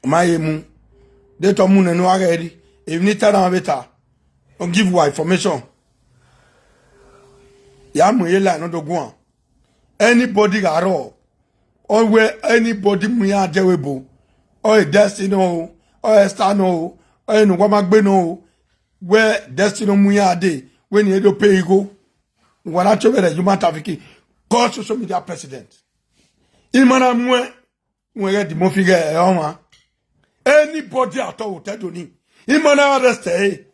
Ọ ma ye mu. De te ọ mu nẹ ne u gha ghẹ rri. Emwi ne I ta na vbe ta. I'll give you information. Ya mu ye la ne ọ do guan. Anybody gha rrọọ, ọ wẹ anybody mu iran dee ẹvbo ebo, ọ e Destiny nọ o, ọ e Esther nọ o, ọ e ne uwa ma gbe nọ o, wẹ Destiny mu iran dee, wẹ ne irẹn do pay igho, ne uwa na tie vbe ẹre Human Trafficking, call social media president. I ma na muẹn, wẹ ghẹ Eddie Murphy ghẹ ọmwa. Anybody at all vbe otọ Ẹdo ni, I ma na arrest ẹre.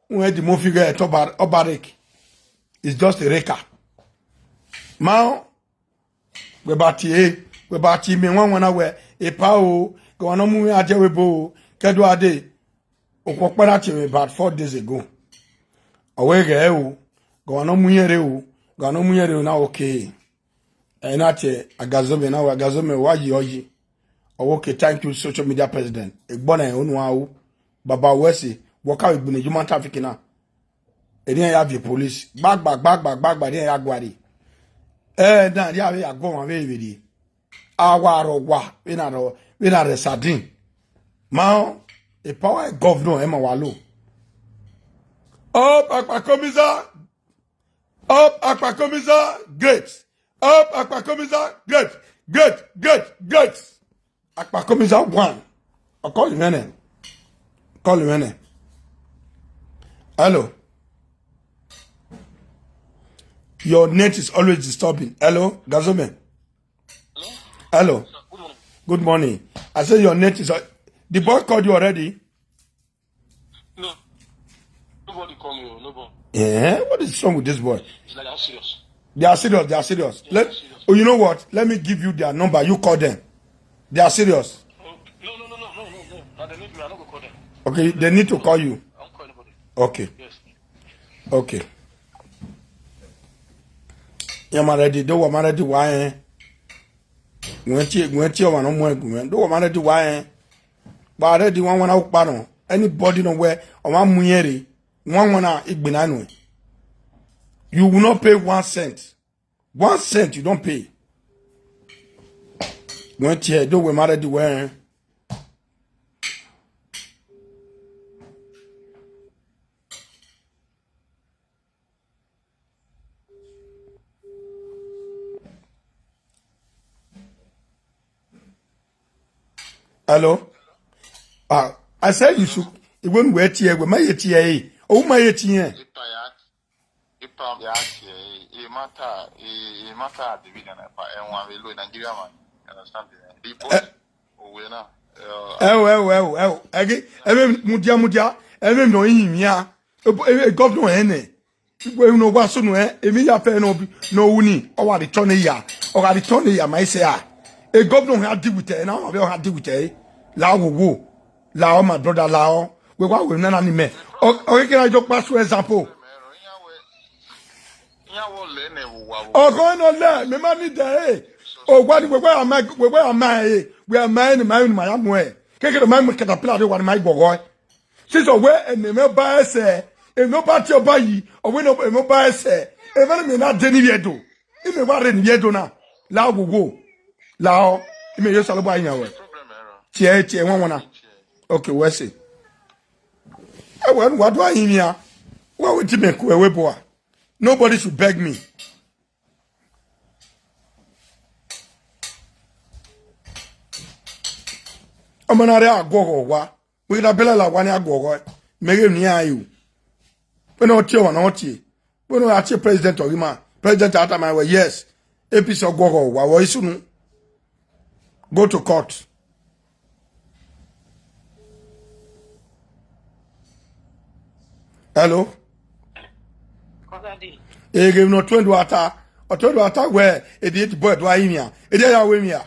Wẹ Eddie Murphy ghẹ te ọba, ọba rake. It's just a raker. Ma ọ, wẹ ba tie, wẹ ba tie imẹ wanwan na wẹ, epa o, gọmwa ne ọ mu iran dee ẹvbo ebo o, ke Ẹdo a dee. Okhuo ọkpa na tie mwẹ about four days ago. Ọ wẹ ghẹ o, gọmwa ne ọ mu iran rre o, gọmwa ne ọ mu iran rre o, na okay. Ẹ na tie Agazome na wẹ, Agazome, wa yi ọ yi. Ọ wẹ okay, thank you, social media president. Egbọ na unu a ru. Baba wẹ ẹse, wẹ ọ ka vbe gbinna Human Trafficking na. Erriọ iran ya viọ police. Gbagba, gbagba, gbagba, erriọ iran ya guare. Ẹ na, erriọ avbe ya gu ọmwa vbe vberriọ. A wa rọ wa, vbene a rọ, vbene a rẹ sardine. Ma ọ, e power governor, ẹ ma wa lo. Up Akpakomiza, up Akpakomiza, great. Up Akpakomiza, great, great, great, great. Akpakomiza one. Ọ call mwẹ nẹ. Call mwẹ nẹ. Hello. Your net is always disturbing. Hello, Agazome. Hello. Hello. Sir, good morning. Good morning. I say your net is. The boy called you already. No. Nobody call me, oh, nobody. Eh, what is wrong with this boy? It's like, I'm serious. They are serious. They are serious. Yes, let, I'm serious. Oh, you know what? Let me give you their number. You call them. They are serious. Oh, no, no, no, no, no, no, no. No, they need me. I no go call them. Okay, they need to call you. I won't call anybody. Okay. Yes. Okay. Yeah, ma ready. Do wa ma ready wa, eh? Wẹ tie, wẹ tie ọmwa ne ọ mu ẹn gu mwẹ. Do wa ma ready wa, eh? Wa ready wa wan na ukpa nọ. Anybody nọ wẹ, ọ ma mu iran rre. Wa wan na igbe na nuẹn. You will not pay one cent. One cent you don't pay. Wẹ tie, do wẹ ma ready wẹ, eh? Hello? Ah, I say you should. When we tie, we ma ye tie, eh? Oh, ma ye tie. Ipa ya, ipa ya tie, eh, e matter, e, e matter David and Ipa, and one we lo Nigeria man. You understand? The boss, oh, we na. Eh, oh, eh, oh, eh, oh, eh, oh. Ẹ ghi, ẹ vbe mudia, mudia, ẹ vbe nọ yin mia. E, e, e governor ẹnẹ. Igwe unu wa sunu, eh, emwi ya fẹ nọ bi, nọ wu ni, ọ wa return ya. Ọ gha return ya ma ise a. E governor ha deal with ẹ, na ọ vbe ọ ha deal with ẹ. La wo wo. La ọ, my brother, la ọ. We wa we nana ni mẹ. Ọ, ọ ke na jọ kpa su example. Ọgọ nọ lẹ, mẹ ma ni dẹ, eh. Owa ni we we ama, we we ama, eh. We ama ni ma ni ma ya mu ẹ. Kekere ma mu caterpillar de wa ni ma igbọghọ ẹ. Since ọ wẹ ẹmwẹ ba ẹsẹ, ẹmwẹ ba tie ọba yi, ọ wẹ ẹmwẹ ba ẹsẹ, ẹmwẹ ne mẹ na de ni vbiẹ do, imẹ wa rre ni vbiẹ do na, la wo wo, la ọ. Imẹ ye Osanobua yan wẹ. Problem ẹro. Tie, tie, wan wana. Okay, we see. Ẹ wẹ, wa do a yin yan. Wa we ti mẹ ku ẹwe bua. Nobody should beg me. Ọmọ na rre aguọghọ wa. Wẹ na bẹlẹ la wa ni aguọghọ. Mẹ ghe ni a yu. Wẹ na tie wa na tie. Wẹ na tie president ọ ghi ma. President a tama wẹ, yes. A P C ọguọghọ wa wọ isunu. Go to court. Hello? Daddy. Eghe ne ọ tuẹn do ata, ọ tuẹn do ata wẹ, e di ti bọe do a yin yan, e di ya wẹ yin yan.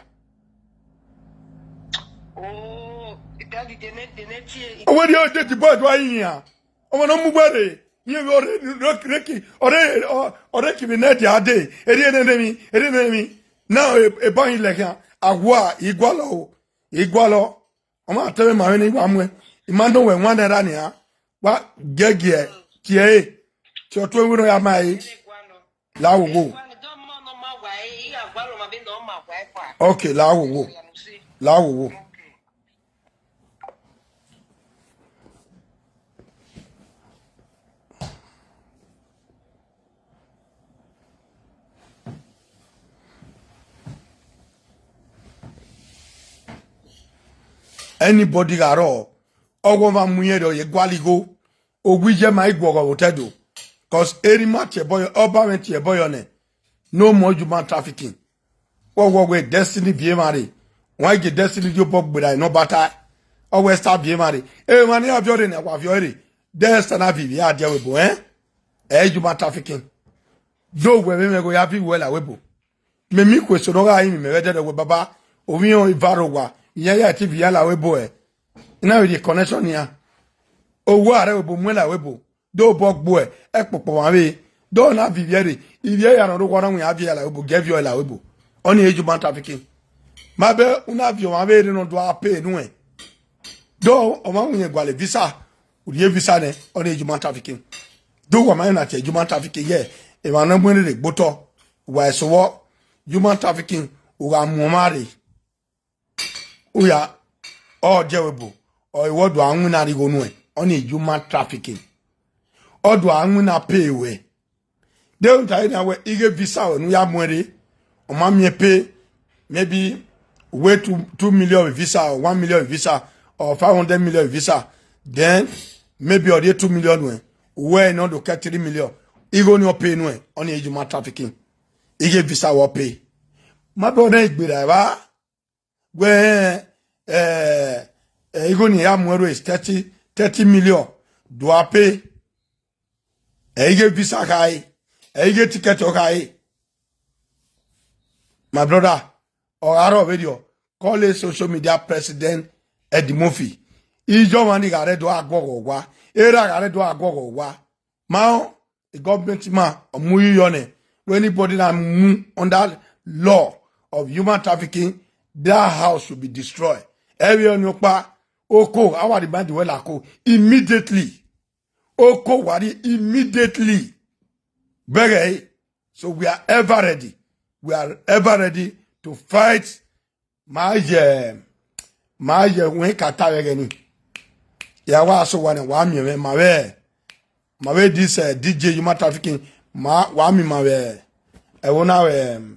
Oh, Daddy, they need, they need to. Wẹ di e di ti bọe do a yin yan. Ọmọ ne ọ mu wẹ rre, yẹn vbe ọrẹ reki, ọrẹ, ọrẹ kevbe nẹ dia dee, e di e nene emwi, e di e nene emwi. Na e, e ba hin lẹ khian, a wa, I gualọ o, I gualọ. Ọ ma tẹmwẹ ma vbene I wa muẹn, I ma nọ wẹ one naira nian, wa giẹgiẹ, tie ẹre, tie ọtuẹn vbene ọ ya ma ẹre, la wowo. Okay, la wowo, la wowo. Anybody gha rrọọ, ọghọ mwa mu irẹn rhie ye gualọ igho, owiye ma i guọghọ vbe otọ Ẹdo, cause erha ima tie ẹbọ yọ, ọba mwẹ tie ẹbọ yọ nẹ, no more human trafficking. Wọ wọ wẹ Destiny viẹ emwa rre, wan gie Destiny rhie obọ gberra nọ bata, ọ wẹ sa viẹ emwa rre, emwa ne a viọ rre nẹ, wa viọ rre, Destiny na viọ ivbi a dia wẹ ebo, ẹn? Ẹ human trafficking. Do wẹ vbe mwẹ ghe ya viọ uwẹ la wẹ ebo. Mẹ mi khu eso ne ọ gha rinmwian mẹ vbe ẹdẹdẹ wẹ baba, ovbi iran i varo owa, iran ya te viọ iran la wẹ ebo ẹ. I na vbe rhie connection nian. Owa rẹ wẹ ebo muẹn la wẹ ebo. Do obọ gbuẹ, ẹkpokpọ mwa vbe. Do na viọ ivbi ẹre, ivbi ẹre ya nọ rre owa na wẹ iran viọ iran la wẹ ebo, gie viọ iran la wẹ ebo. Ọnii human trafficking. Ma bẹ u na viọ ọmwa vbe erha ne ọ do a pay nuẹn. Do ọmwa wẹ iran gualọ visa, u rhie visa nẹ, ọnii human trafficking. Do wa ma na tie human trafficking ye emwa ne ọ mu rere gbe otọ, wa eso vbọ, human trafficking, u gha mu ọmwa rre. U ya, ọ dia wẹ ebo, ọ i wẹ ọ do a winna rhie igho nuẹn, ọnii human trafficking. Ọ do a winna pay wẹ. De u ta na wẹ ighe visa wẹ ne u ya muẹn rre, ọ ma miẹn pay, maybe wẹ two, two million visa or one million visa or five hundred million visa, then maybe ọ rhie two million nuẹn, wẹ ne ọ do kẹ three million, igho ni ọ pay nuẹn, ọnii human trafficking. Ighe visa wẹ ọ pay. Ma bẹ ọnẹ igberra evba. Wẹ, eh, eh, igho ni ya muẹn rre thirty, thirty million, do a pay. Ẹ i ghe visa khare, ẹ i ghe ticket ọ khare. My brother, ọ gha rrọọ vberriọ, call a social media president Eddie Murphy. Iye ọmwa ni gha rre do a guọghọ owa, erha gha rre do a guọghọ owa. Ma rẹn, government ma ọ mu yi yọ nẹ, wẹ anybody na mu under law of human trafficking, that house should be destroyed. Ẹ vbe ọnii ọkpa, oko, a wa remind wẹ la ko immediately. Oko wa rrie immediately. Bẹghe ẹre. So we are ever ready. We are ever ready to fight. Ma ye, ma ye wẹ ka ta vbe ẹghẹ ni. Ya wa so wa nẹ, wa miẹn mwẹ, ma vbe, ma vbe this, eh, D J human trafficking, ma, wa miẹn ma vbe ẹvbo na vbe, um,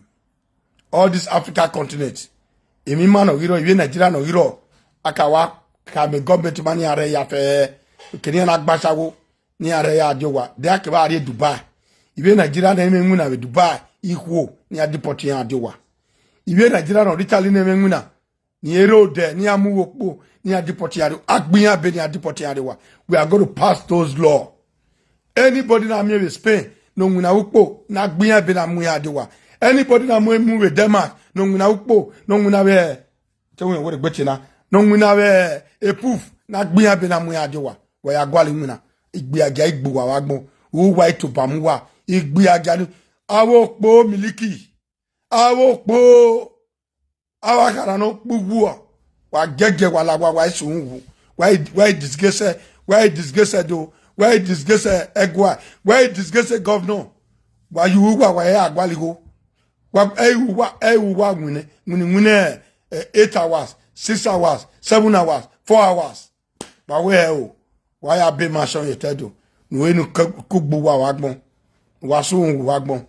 all this Africa continent. Emwi ima ne ọ ghi rrọọ, ivbi Nigeria ne ọ ghi rrọọ, a ka wa khama government ma ne iran rre ya fẹ, kene iran na gba ashawo, ne iran rre ya die owa, de a kevbe a rrie Dubai. Ivbi Nigeria ne ẹmwẹ winna vbe Dubai, ikhuo, ne iran deport iran die owa. Ivbi Nigeria ne ọ rre Italy ne ẹmwẹ winna, ne iran rre odẹ, ne iran mu uwu okpo, ne iran deport iran rrie, a gbe iran be ne iran deport iran rrie owa. We are going to pass those law. Anybody na miẹn vbe Spain, ne ọ winna vbe ukpo, ne a gbe iran be ne a mu iran die owa. Anybody na mu emu vbe Denmark, ne ọ winna vbe ukpo, ne ọ winna vbe, te wẹ wẹ gbe tie na, ne ọ winna vbe, eh, epuf, ne a gbe iran be ne a mu iran die owa. Wa ya gualọ iwinna, igbiagia igbe uwa vbe agbọn, uwa itoba mu uwa, igbiagia ni, avbe okpo miliki, avbe okpo, avbe akhara ne ọ kpe uwu, wa giẹgiẹ, wa la wa, wa i sunu wu, wa i, wa i disgrace, wa i disgrace Ẹdo, wa i disgrace Ẹgua, wa i disgrace governor, wa ye uwu uwa, wa ya gualọ igho. Wa, ẹ i uwa, ẹ i uwa winna, winna, winna, eh, eight hours, six hours, seven hours, four hours. Wa wẹ hẹ o, wa ya be ma sọn ye otọ Ẹdo, ne u he ne u ke, ke ugbo uwa vbe agbọn, ne uwa sunu vbe agbọn.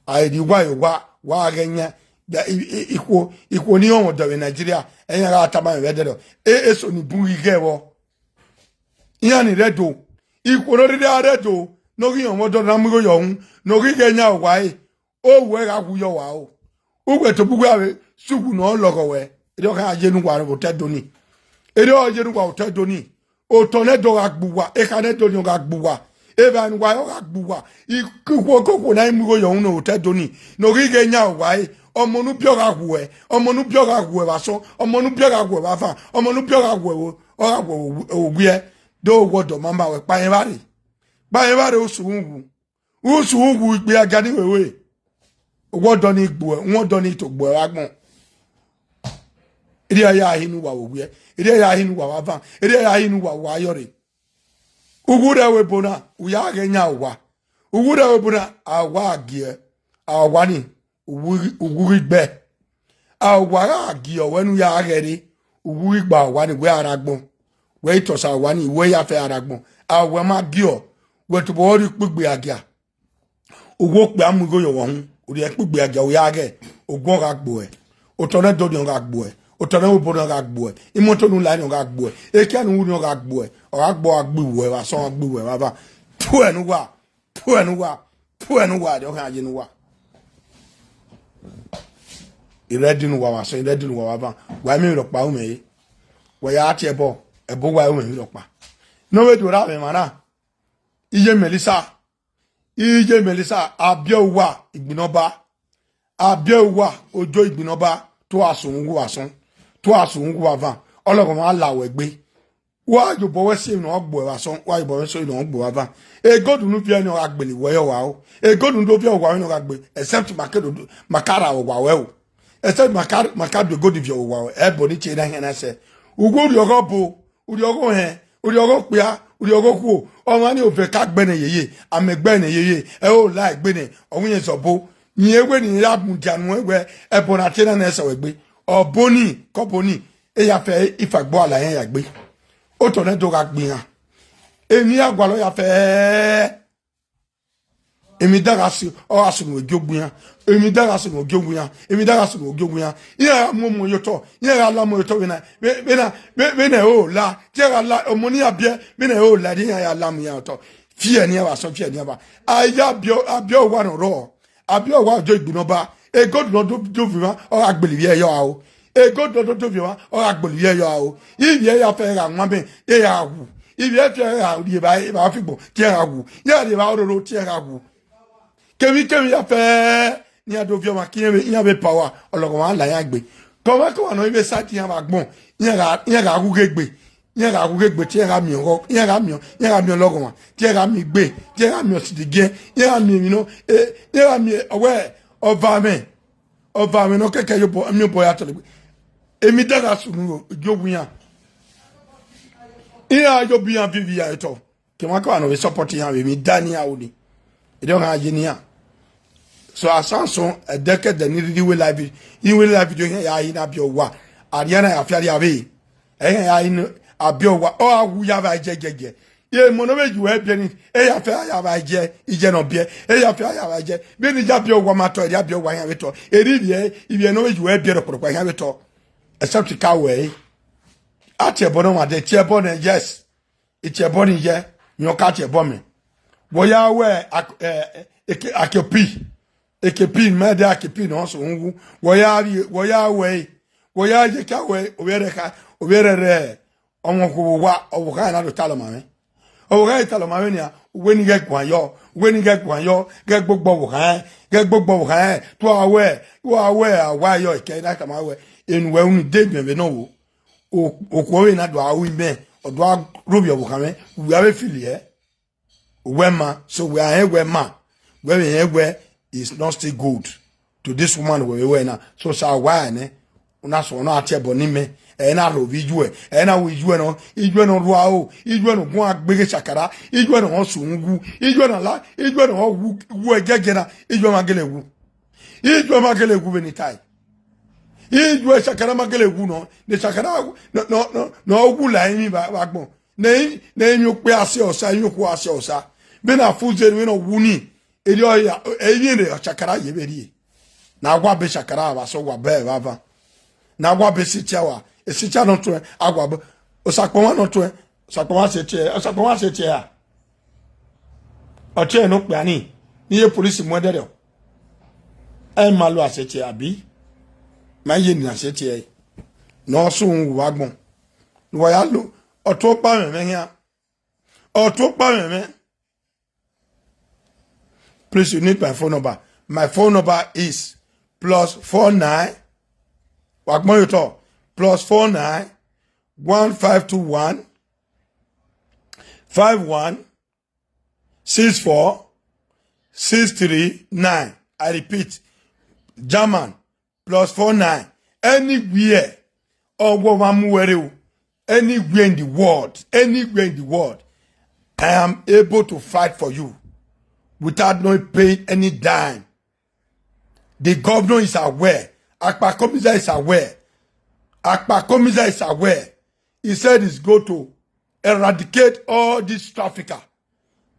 A i rhie uwa ye owa, wa ghẹ yan, ya, i, i, ikhuo, ikhuo ni họnmwẹ ọdọ vbe Nigeria, ẹyan gha tama mwẹ vbe ẹdẹdọ, e, eso ni bun ghi ghẹ vbọ. Iran ni rre Ẹdo, ikhuo ne ọ rhirhi a rre Ẹdo, ne ọ ghi họnmwẹ ọdọ ne a mu igho yọ uhunmwu, ne ọ ghi ghẹ yan owa ẹre, owẹ gha wu yọ owa o. Uwẹ tobọ uwẹ avbe sughu ne ọ lọghọ wẹ, erriọ ọ gha ye ne uwa vbe otọ Ẹdo ni. Erriọ ọ ye ne uwa vbe otọ Ẹdo ni. Otọ ne Ẹdo gha gbe uwa, ekha ne Ẹdo ni ọ gha gbe uwa, evbare ne uwa re ọ gha gbe uwa. Ikhuo ke okhuo ne a i mu igho yọ uhunmwu ne otọ Ẹdo ni, ne ọ ghi ghẹ yan owa ẹre, ọmọ ne u biẹ ọ gha wu ẹ, ọmọ ne u biẹ ọ gha wu ẹ vbe asọn, ọmọ ne u biẹ ọ gha wu ẹ vbe avan, ọmọ ne u biẹ ọ gha wu ẹ vbe, ọ gha wu ẹ vbe owiẹ, do wẹ ọdọ ma ma wẹ kpa rẹn vbe arre. Kpa rẹn vbe arre, usun wu. Usun wu ikpia ga ni wewe. Wẹ ọdọ ni gbuẹ, wẹ ọdọ ni to gbuẹ vbe agbọn. Erriọ ya hi ne uwa vbe owiẹ, erriọ ya hi ne uwa vbe avan, erriọ ya hi ne uwa vbe ayọrre. Uwu rre ẹvbo ebo na, u ya ghẹ yan owa. Uwu rre ẹvbo ebo na, a wa gie, a wa ni, uwu ghi, uwu ghi gbe. A wa gha gie ọwẹ ne u ya ghẹ rre, uwu ghi gba owa ni, wẹ a rre agbọn. Wẹ i tọsa owa ni, wẹ ya fẹ a rre agbọn. A wẹ ma gie ọ, wẹ tobọ ọre ikpegbe a gia. Uwu okpia mu igho yọ vbe uhunmwu, u rhie ikpegbe a gia, u ya ghẹ, ogun ọ gha gbe uẹ. Otọ ne Ẹdo ni ọ gha gbe uẹ, otọ ne ẹvbo ebo ni ọ gha gbe uẹ, imoto ne u la ni ọ gha gbe uẹ, ekia ne u ru ni ọ gha gbe uẹ, ọ gha gbe, ọ gha gbe uẹ vbe asọn, ọ gha gbe uẹ vbe avan. Puẹ ne uwa, puẹ ne uwa, puẹ ne uwa, erriọ ọ khian ye ne uwa. I rre Ẹdo ne uwa vbe asọn, I rre Ẹdo ne uwa vbe avan, wa i miẹn emwi rhọkpa ru mwẹ re. Wa ya tie ẹbọ, ẹbọ uwa i ru mwẹ emwi rhọkpa. Ne ọ vbe do ra vbe emwa na, iye Melissa, iye Melissa, a biẹ uwa igbinọba, a biẹ uwa ojo igbinọba, te uwa sunu uwu vbe asọn, te uwa sunu uwu vbe avan, ọlọghọmwa la wẹ egbe. Wa ye obọ wẹ si emwi ne ọ gbe uẹ vbe asọn, wa ye obọ wẹ si emwi ne ọ gbe uẹ vbe avan. Egold ne u viẹ ni ọ gha gbele uwẹ yọ owa o. Egold ne u do viẹ owa ni ọ gha gbe, except ma ke do, ma ka ra owa ruẹ o. Except ma ka, ma ka do egold viẹ owa ruẹ, ẹbọ ni tie na khian na sẹ. Uwu urhiọghọ obo, urhiọghọ ohẹn, urhiọghọ okpia, urhiọghọ okhuo, ọmwa ni ovẹn ka gbe nẹ yeye, amẹ gbe nẹ yeye, ẹ ho la egbe nẹ, ọ winna zẹ ọbo. Rẹn wẹ ne I ra mudia nuẹn wẹ, ẹbọ na tie na na sẹ wẹ egbe. Ọbo ni, ke ọbo ni, e ya fẹ ifagbo ala iran ya gbe. Otọ ne Ẹdo gha gbe iran. Emwi iran gualọ ya fẹ. Emwi da gha si, ọ gha sunu ogie ogu iran. Emwi da gha sunu ogie ogu iran. Emwi da gha sunu ogie ogu iran. Iran gha mu ọmọ ye otọ. Iran gha la ọmọ ye otọ vbene, vbe-, vbene, vbe-, vbene ẹre ọ la. Te iran gha la ọmọ ne iran biẹ, vbene ẹre ọ la, iran ya la mu iran otọ. Fiẹ ne iran vbe asọn, fiẹ ne iran vbe. A ya biẹ, a biẹ owa ne ọ rrọọ. A biẹ owa ojo igbinọba. Egold ne ọ do, do viọ emwa, ọ gha gbele ivbi ẹre yọ a o. Egold ne ọ do, do viọ emwa, ọ gha gbele ivbi ẹre yọ a o. Ivbi ẹre ya fẹ gha wan mẹ, e gha wu. Ivbi ẹre fẹ gha rhie evba, evba figbọn, te iran gha wu. Iran rhie evba ororo, te iran gha wu. Kemwi kemwi ya fẹ ne iran do viọ ọmwa ke iran vbe, iran vbe power, ọlọghọmwa la iran gbe. Kọmwa kọmwa ne ọ i vbe sa te iran vbe agbọn, iran gha, iran gha ghughe egbe. Iran gha ghughe egbe, te iran gha miẹn ọghọ, iran gha miẹn, iran gha miẹn ọlọghọmwa, te iran gha miẹn egbe, te iran gha miẹn ọsidigiẹn, iran gha miẹn emwi nọ, eh, iran gha miẹn ọwẹ, ọvamwẹ, ọvamwẹ ne ọ kẹkẹ ye obọ, miẹn obọ ya tọlegbe. Emwi da gha sunu ro, igie owa iran. Iran ye obọ iran viọ ivbi iran otọ. Kemwa kemwa ne ọ vbe support iran vbe emwi da ne iran ru ni. Erriọ ọ gha ye ne iran. So, asan sọn, ẹdẹkẹdẹ ne I rhirhi wẹ live vi-, I wẹ live video, iran ya hi ne a biẹ owa. Arria na ya fiarria vbe. Iran ya hi ne a biẹ owa. Ọ gha wu ya vbe jẹjẹjẹ. Emọ ne ọ vbe yu ẹ biẹ ni, e ya fẹ a ya vbe jẹ, ijẹ ne ọ biẹ. E ya fẹ a ya vbe jẹ. Vbene I ya biẹ owa ma tọ, erriọ a biẹ owa iran vbe tọ. Erriọ ivbi ẹ, ivbi ẹ ne ọ vbe yu ẹ biẹ rhọkpọrhọkpọ iran vbe tọ. Except ka wẹ ẹre. A tie ẹbọ ne ọmwa dẹ, tie ẹbọ nẹ, yes. I tie ẹbọ ni ye, rẹn ọ ka tie ẹbọ mẹ. Wẹ ya wẹ ak-, eh, eke, akepi, ekepi, mẹ de akepi ne ọ sẹ uhunmwu. Wẹ ya rrie, wẹ ya wẹ, wẹ ya ye ka wẹ, ovbi ẹre kha, ovbi ẹre rẹ, ọmwa okhuo vbe owa, ọvbokhan na do talọ ma mwẹ. Ọvbokhan i talọ ma mwẹ nian, wẹ ne I ghẹ guan yọ, wẹ ne I ghẹ guan yọ, ghẹ gbogbo ọvbokhan, ghẹ gbogbo ọvbokhan, te uwa wẹ, uwa wẹ, a wa yọ, ekẹ na tama wẹ, enu wẹ unu de miẹn vbe nọ wo. O-, okhuo vbe na do a ru imẹ, ọ do a rhovbiẹ ọvbokhan mwẹ, wẹ a vbe feel ẹ. Wẹ ma, so wẹ a rẹn wẹ ma, wẹ vbe rẹn wẹ is not still good to this woman wẹ vbe wẹ na. So sa wa nẹ, una sọ na tie ẹbọ ni mẹ, ẹ na rho vbe iyuẹ, ẹ na ru iyuẹ nọ, iyuẹ nọ rua o, iyuẹ nọ guan gbeghe sakara, iyuẹ nọ sunu wu, iyuẹ nọ la, iyuẹ nọ wu, wu ẹgẹgẹ na, iyuẹ ma gele wu. Iyuẹ ma gele wu vbene I tae. Iye Shakara ma gele wu nọ, ne Shakara nọ, nọ, nọ, nọ wu la emwi vbe, vbe agbọn. Ne, ne emwi okpia sẹ osa, emwi okhuo sẹ osa. Vbene a fu zẹ vbene ọ wu ni, erriọ ya, emwi rẹ Shakara ye vberriọ. Ne a wa be Shakara vbe asọ, wa be ẹre vbe avan. Ne a wa be Esitia wa, Esitia nọ tuẹn, a wa be, Osakpọnmwa nọ tuẹn, Osakpọnmwa sẹ tie, Osakpọnmwa sẹ tie ra? Ọ tie ne okpia ni, ne iye polisi mu ẹdẹrriọ. Ẹ ma lo asẹ tie abi? Ma ye ne asẹ tie ẹre. Ne ọ sunu vbe agbọn. Ne uwa ya lo, ọ tuẹ ọkpa mwẹ mwẹ khian. Ọ tuẹ ọkpa mwẹ mwẹ. Please, you need my phone number. My phone number is plus four nine. Wa gbọn ye otọ. Plus four nine, one five two one, five one, six four, six three nine. I repeat, German, plus four nine. Anywhere, or wo ma mu were o. Anywhere in the world, anywhere in the world, I am able to fight for you without not paying any dime. The governor is aware. Akpako Mizah is aware. Akpako Mizah is aware. He said he's going to eradicate all these trafficker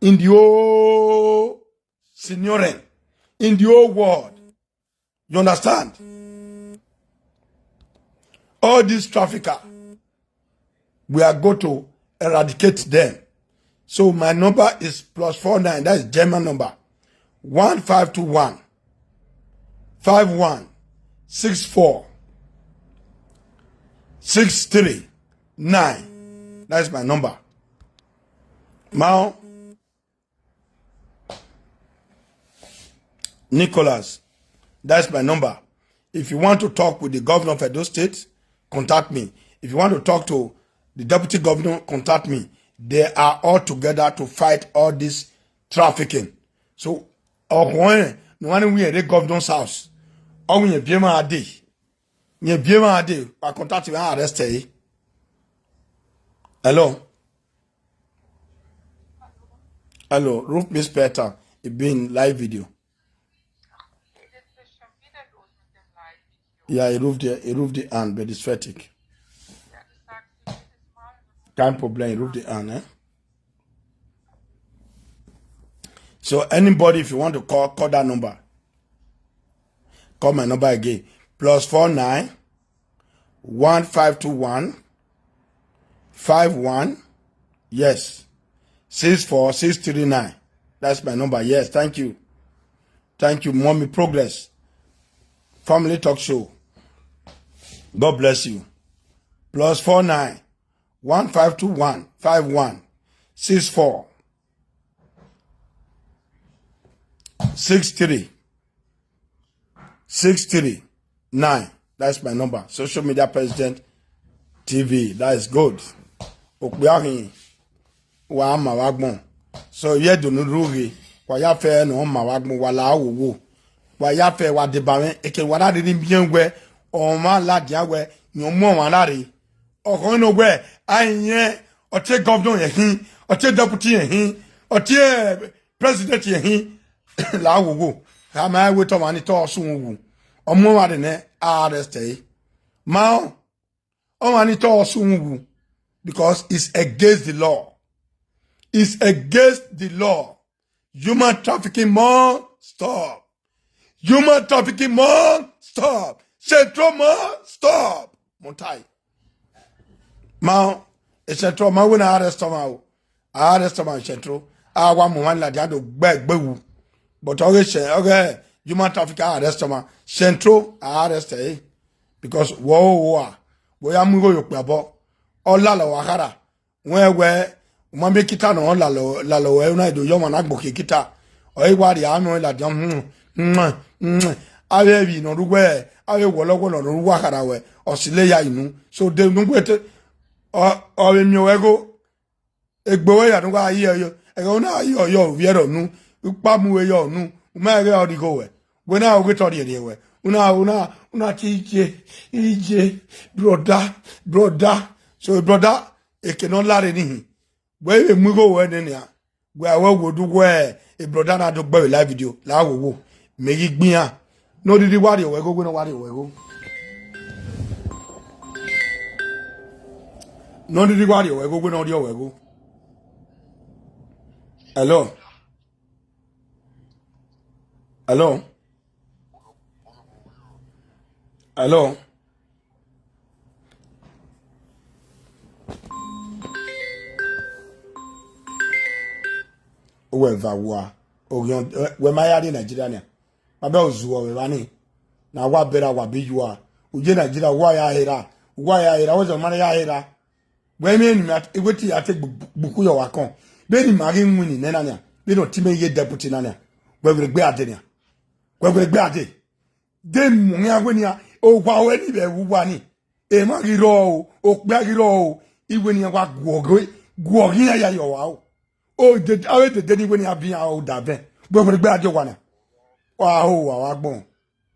in the whole senior, in the whole world. You understand? All these trafficker, we are going to eradicate them. So my number is plus four nine. That is German number. One five two one, five one, six four, six three nine. That is my number. Now, Nicholas, that's my number. If you want to talk with the governor of Edo State, contact me. If you want to talk to the deputy governor, contact me. They are all together to fight all this trafficking. So, ọkhuẹn ne uwa ni wẹ rre governor's house, ọ wẹ yẹn biẹ ma dee, yẹn biẹ ma dee, wa contact me, arrest ẹre. Hello. Hello, ruf mich später, ich bin live video. Ja, ich ruf dir, ich ruf dir an, bin fertig. Kein Problem, ich ruf dir an, eh? So anybody, if you want to call, call that number. Call my number again. Plus four nine, one five two one, five one, yes, six four six three nine. That's my number. Yes, thank you. Thank you, Mommy Progress. Family Talk Show. God bless you. Plus four nine, one five two one, five one, six four, six three, six three nine. That's my number. Social Media President T V. That is good. Okpia hin, wa ma vbe agbọn. So, ye do ne u rhie, wa ya fe ne ọ ma vbe agbọn, wa la wo wo. Wa ya fe wa deba mwẹ, eke wa na rhirhi miẹn wẹ, ọmwa ladian wẹ, ne ọ mu ọmwa na rre. Ọkhọn nọ wẹ, a i yẹn, ọ tie governor yẹn hin, ọ tie deputy yẹn hin, ọ tie president yẹn hin, la wo wo. A ma wẹ te ọmwa ni te ọ sunu wu. Ọ mu ọmwa rre nẹ, a arrest ẹre. Ma ọ, ọmwa ni te ọ sunu wu, because it's against the law. It's against the law. Human trafficking must stop. Human trafficking must stop. Central must stop. Montai. Ma, e Central ma wẹ na arrest ọmwa o. A arrest ọmwa Central. A wa mu ọmwa ladian do gbe egbe wu. But ọghe, ọghe human trafficker arrest ọmwa. Central a arrest ẹre. Because wẹ ọ ho a, wẹ ya mu igho ye okpia obọ. Ọ lalọ wa khara. Wẹ wẹ, u ma miẹn ekita ne ọ lalọ, lalọ wẹ, u na do ye ọmwa na gbokhian ekita. Ọ i wa rhie amẹ ladian, hmm, hmm, hmm. Avbe emwi ne ọ rre uwẹ, avbe wọlọwọlọ ne ọ rre uwa khara wẹ, ọ si le ya inu. So de unu wẹ te, ọ, ọ vbe miẹn wẹ igho, egbe wẹ ya ne uwa ye ọyọ, ẹghẹ u na ye ọyọ, u vbiẹ rọ unu, ukpa mu wẹ yọ unu, u ma ghe ọ rhie igho wẹ, wẹ na oghe te ọ rhiẹnrhiẹn wẹ, u na, u na, u na tie iye, iye, brother, brother. So brother, eke ne ọ lare ni hin, wẹ i vbe mu igho wẹ nẹ nian, wẹ a wẹ wo do wẹ, e brother na do gbe vbe live video, la wo wo, mẹ ghi gbe iran, ne ọ rhirhi wa rhie wẹ igho, wẹ ne ọ wa rhie wẹ igho. Ne ọ rhirhi wa rrie ruẹ igho, wẹ ne ọ rrie ruẹ igho. Hello? Hello? Hello? Uwẹ va wa, Oghiọn, wẹ ma ya rrie Nigeria nia. Ma bẹ ozuọ vbe evba ni. Ne a wa bẹra wa be yua. U ye Nigeria, uwa ya hera. Uwa ya hera, wẹ zẹ ma ya hera. Wẹ miẹn ne ima, iwẹ te ya te gbu-, gbuku yọ wa kọn. Vbene ima ghi winni nẹ na nia, vbene ọtẹn mwẹ ye deputy na nia, wẹ werriegbe a dee nia. Wẹ werriegbe a dee. De mu iran wẹ nian, owa ruẹ ni vbe ẹvbo uwa ni. Emwa ghi rrọọ o, okpia ghi rrọọ o, iwẹ nian wa guọghe, guọghe iran ya ye ọwa o. O dede, avbe dede ni wẹ nian viọ iran o davẹn. Wẹ werriegbe a dee owa nia. Wa ho owa wa gbọn.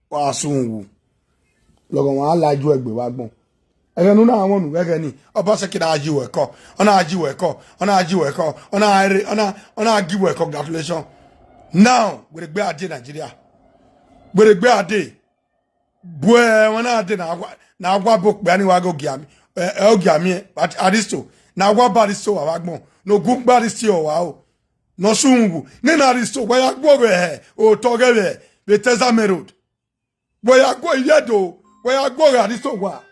Wa sun wu. Lọghọmwa a la ju ẹgbe vbe agbọn. Ẹghẹ ne u na wọn unu, ẹghẹ ni, Obaseki na ji wẹ ẹkọ, ọ na ji wẹ ẹkọ, ọ na ji wẹ ẹkọ, ọ na re, ọ na, ọ na gi wẹ congratulation. Now, werriegbe a dee Nigeria. Werriegbe a dee. Bu ẹmwẹ na dee na wa, na wa bọ okpia ni wa ghe ogiami, ẹ, ẹ, ogiami, ẹ, Aristo. Na wa ba Aristo wa vbe agbọn. Ne ogun gba Aristo wa o. Ne ọ sun wu. Nene Aristo, wẹ ya guọghọ ẹhẹ, otọ ghẹ vbe, vbe Tezame Road. Wẹ ya guọ iyẹdo, wẹ ya guọghọ Aristo wa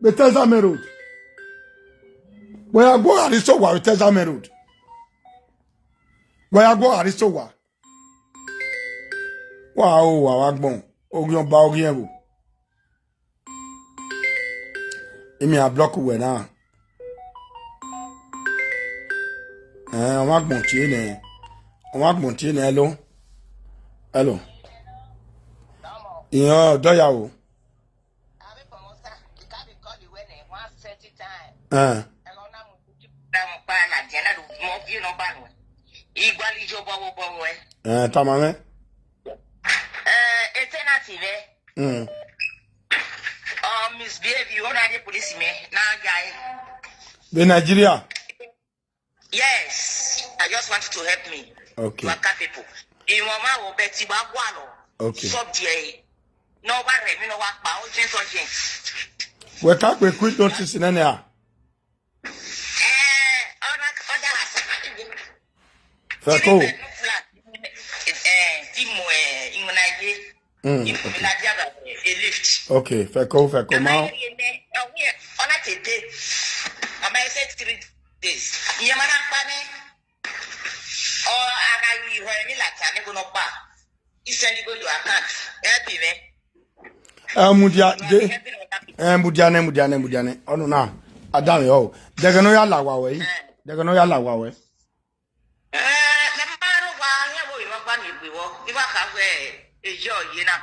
vbe Tezame Road. Wẹ ya guọghọ Aristo wa vbe Tezame Road. Wẹ ya guọghọ Aristo wa. Wa ho owa wa gbọn, oghian ọba oghian ẹvbo. Imi a block wẹ na. Ẹn, ọmwa agbọn tie nẹ. Ọmwa agbọn tie nẹ, hello. Hello. Ìyẹn ọdọ ya o. Ẹn. Ẹn, tama mwẹ. Ẹn, e tenant mwẹ. Mm. Ọ misbehave, ọ na rhie police mẹ, na ya ẹre. Vbe Nigeria? Yes, I just want you to help me. Okay. You are car people. Ìwọ̀n máa wọ bẹ́ẹ̀ tí wàá wà lọ. Okay. Sọ díẹ̀ yìí. Náà wá rẹ̀ mí náà wá pa, ó jẹ́ sọ jẹ́. Wẹ ka kpe quick notice nene a. Eh, ọna, ọna. Fẹko. Three bedroom flat. Eh, ti mo, eh, ìwọ̀n náà yé. Mm, okay. Okay, fẹko, fẹko ma. Ọna tete. Ama ese three days. Iye mana pa ni. Ọ, aga yi ho emi la ta ni go no pa. I send go your account. Help me. Eh, mudia, de. Eh, mudia ne, mudia ne, mudia ne. Ọnọ na. Adam yo. Dẹghẹ ne ọ ya la wa wẹ yi. Dẹghẹ ne ọ ya la wa wẹ. Eh, mẹ ma rọ wa, iran vbe ovbi mwẹ ọkpa ni egbe vbọ, I wa kha wẹ, eyo ye na.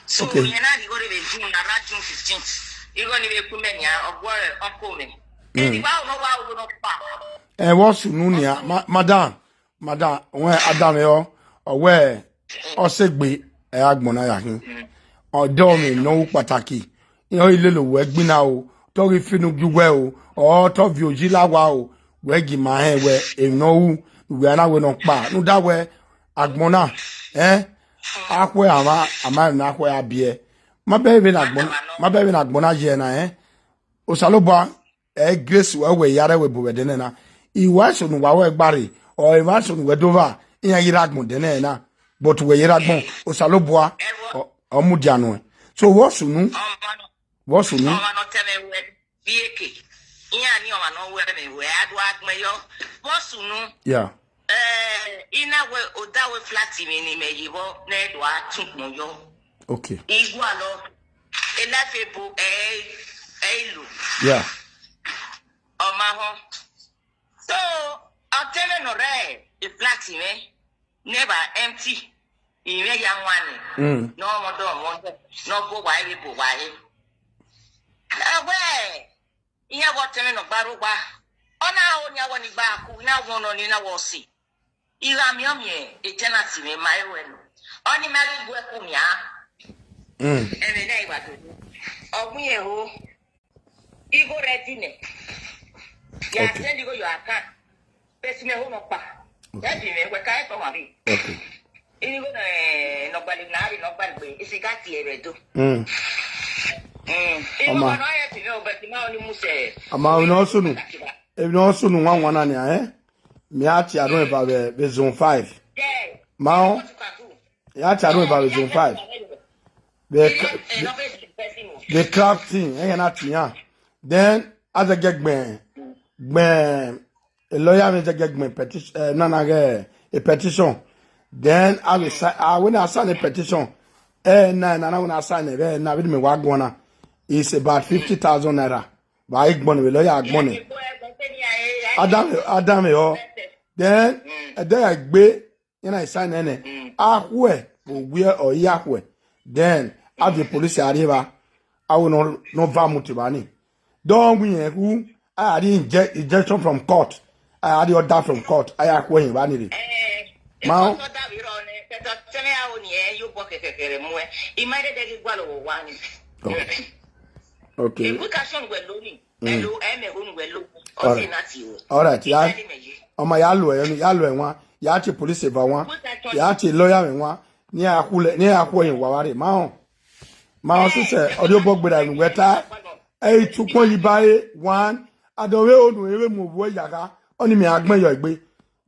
So, okay. Iran na rhie igho rre vbe June, around June fifteenth. Igho ni vbe ku mẹ nian, ọ guọrọ uncle mẹ. Mm. Eni wa no wa ro no pa. Eh, vbọ sunu nia, ma-, madam, madam, wẹ Adam yo, ọ wẹ, ọ sẹ egbe, ẹ agbọn na ya khin. Mm. Ọdọ mwẹ ne ọ ru kpataki. Iran ghi lele owẹ gbinna o, te ọ ghi finu gie uwẹ o, ọ te ọ viọ oyi la wa o, wẹ gie ima rẹn wẹ emwi ne ọ ru, wẹ a na wẹ ne ọ kpa. Rhunmwuda wẹ agbọn na, ẹn, akhuẹ a ma, a ma emwi ne akhuẹ a biẹ. Ma bẹghe vbene agbọn, ma bẹghe vbene agbọn na ye na, ẹn. Osanobua, ẹ grace wẹ wẹ ya rre ẹvbo vbe ẹdẹnẹ na. I wa eso ne uwa wẹ gba rre, ọ emwa eso ne uwẹ do vba, iran ye rre agbọn ẹdẹnẹ na. But wẹ ye rre agbọn, Osanobua, ọ, ọ mudia nuẹn. So, vbọ sunu? Vbọ sunu? Ọmwa ne ọ tẹ mwẹ wẹ, Vieke. Iran ni ọmwa ne ọ wẹ mwẹ wẹ, a do a gbẹn yọ. Vbọ sunu? Yeah. Eh, I na wẹ, oda wẹ flat mwẹ ne imẹ ye vbọ, ne ẹ do a tun ukpọn yọ. Okay. I gualọ, e life ebo, ẹ, ẹ i lo. Yeah. Ọ ma họn. So, ọtẹn mwẹ ne ọ rre e flat mwẹ, never empty. Imẹ ya wan nẹ. Mm. Ne ọ mọ dọ, mọ dọ, ne ọ bu owa ẹre, bu owa ẹre. Ẹ wẹ, iran vbe ọtẹn mwẹ ne ọ gba rre owa. Ọ na ho nian wẹ ne I gba ku, I na wọn nọ, ne I na wẹ ọse. I gha miẹn ọmiẹn, e tenant mwẹ ma ẹre wẹ nọ. Ọni ma ghi gu ẹku nian. Mm. Ẹmwẹ na I wa do. Ọ wẹ irẹn ho. Igho rẹ di nẹ. Ya, okay, send igho your account. Besi mẹ ho nọ kpa. Okay. Ẹ bi mwẹ, wẹ ka ẹ tọ wa rre. Okay. Igho nọ, eh, nọ gbalẹ na rre, nọ gbalẹ gbe. Isi ga tie vbe do. Mm. Mm. Igho ọma. Nọ ẹ bi mwẹ, o besi ma oni mu sẹ. Ọma, o nọ sunu. Emwi ne ọ sunu wanwan na nian, eh? Mẹ a tie aro eva vbe, vbe zone five. Ma họn, ya tie aro eva vbe zone five. Vbe, vbe crafting, ẹghẹ na tie iran. Then, a zẹgẹ gbẹn, gbẹn, a lawyer mwẹ zẹgẹ gbẹn petition, eh, nana ghẹ, a petition. Then, a vbe sa-, a wẹ ne a sign a petition. Eh, na, na, na, wẹ ne a sign vbe na, vbe mẹ wa guan na. It's about fifty thousand naira. Vbe a i gbọnnẹ, vbe lawyer gbọnnẹ. A danmwehọ, a danmwehọ. Then, ẹdẹ ya gbe, iran na sign nẹ. A khuẹ, ovbi ẹ ọ ya khuẹ. Then, a viọ police a rrie evba. A wẹ ne ọ, ne ọ va mu te evba ni. Dọ wẹ irẹn ru, a ya rhie inje-, injunction from court. A ya rhie order from court. A ya khuẹ hin evba ni rre. Ma họn. Okay. Okay. Education wẹ lori, ẹlo ẹmẹ ho nu wẹ lo. All right, ya, ọma ya lo ẹ, ya lo ẹ wan, ya tie police eva wan, ya tie lawyer mwẹ wan, ne a khu lẹ, ne a khu ẹyin wa vbe rre, ma họn. Ma họn sisẹ, ọ rhie obọ gberra unu wẹ ta, ẹ i tukpọn yi ba re, one, adọvbe onu ere mu ovbi uwẹ ya gha, ọni mẹ a gbẹn yọ egbe.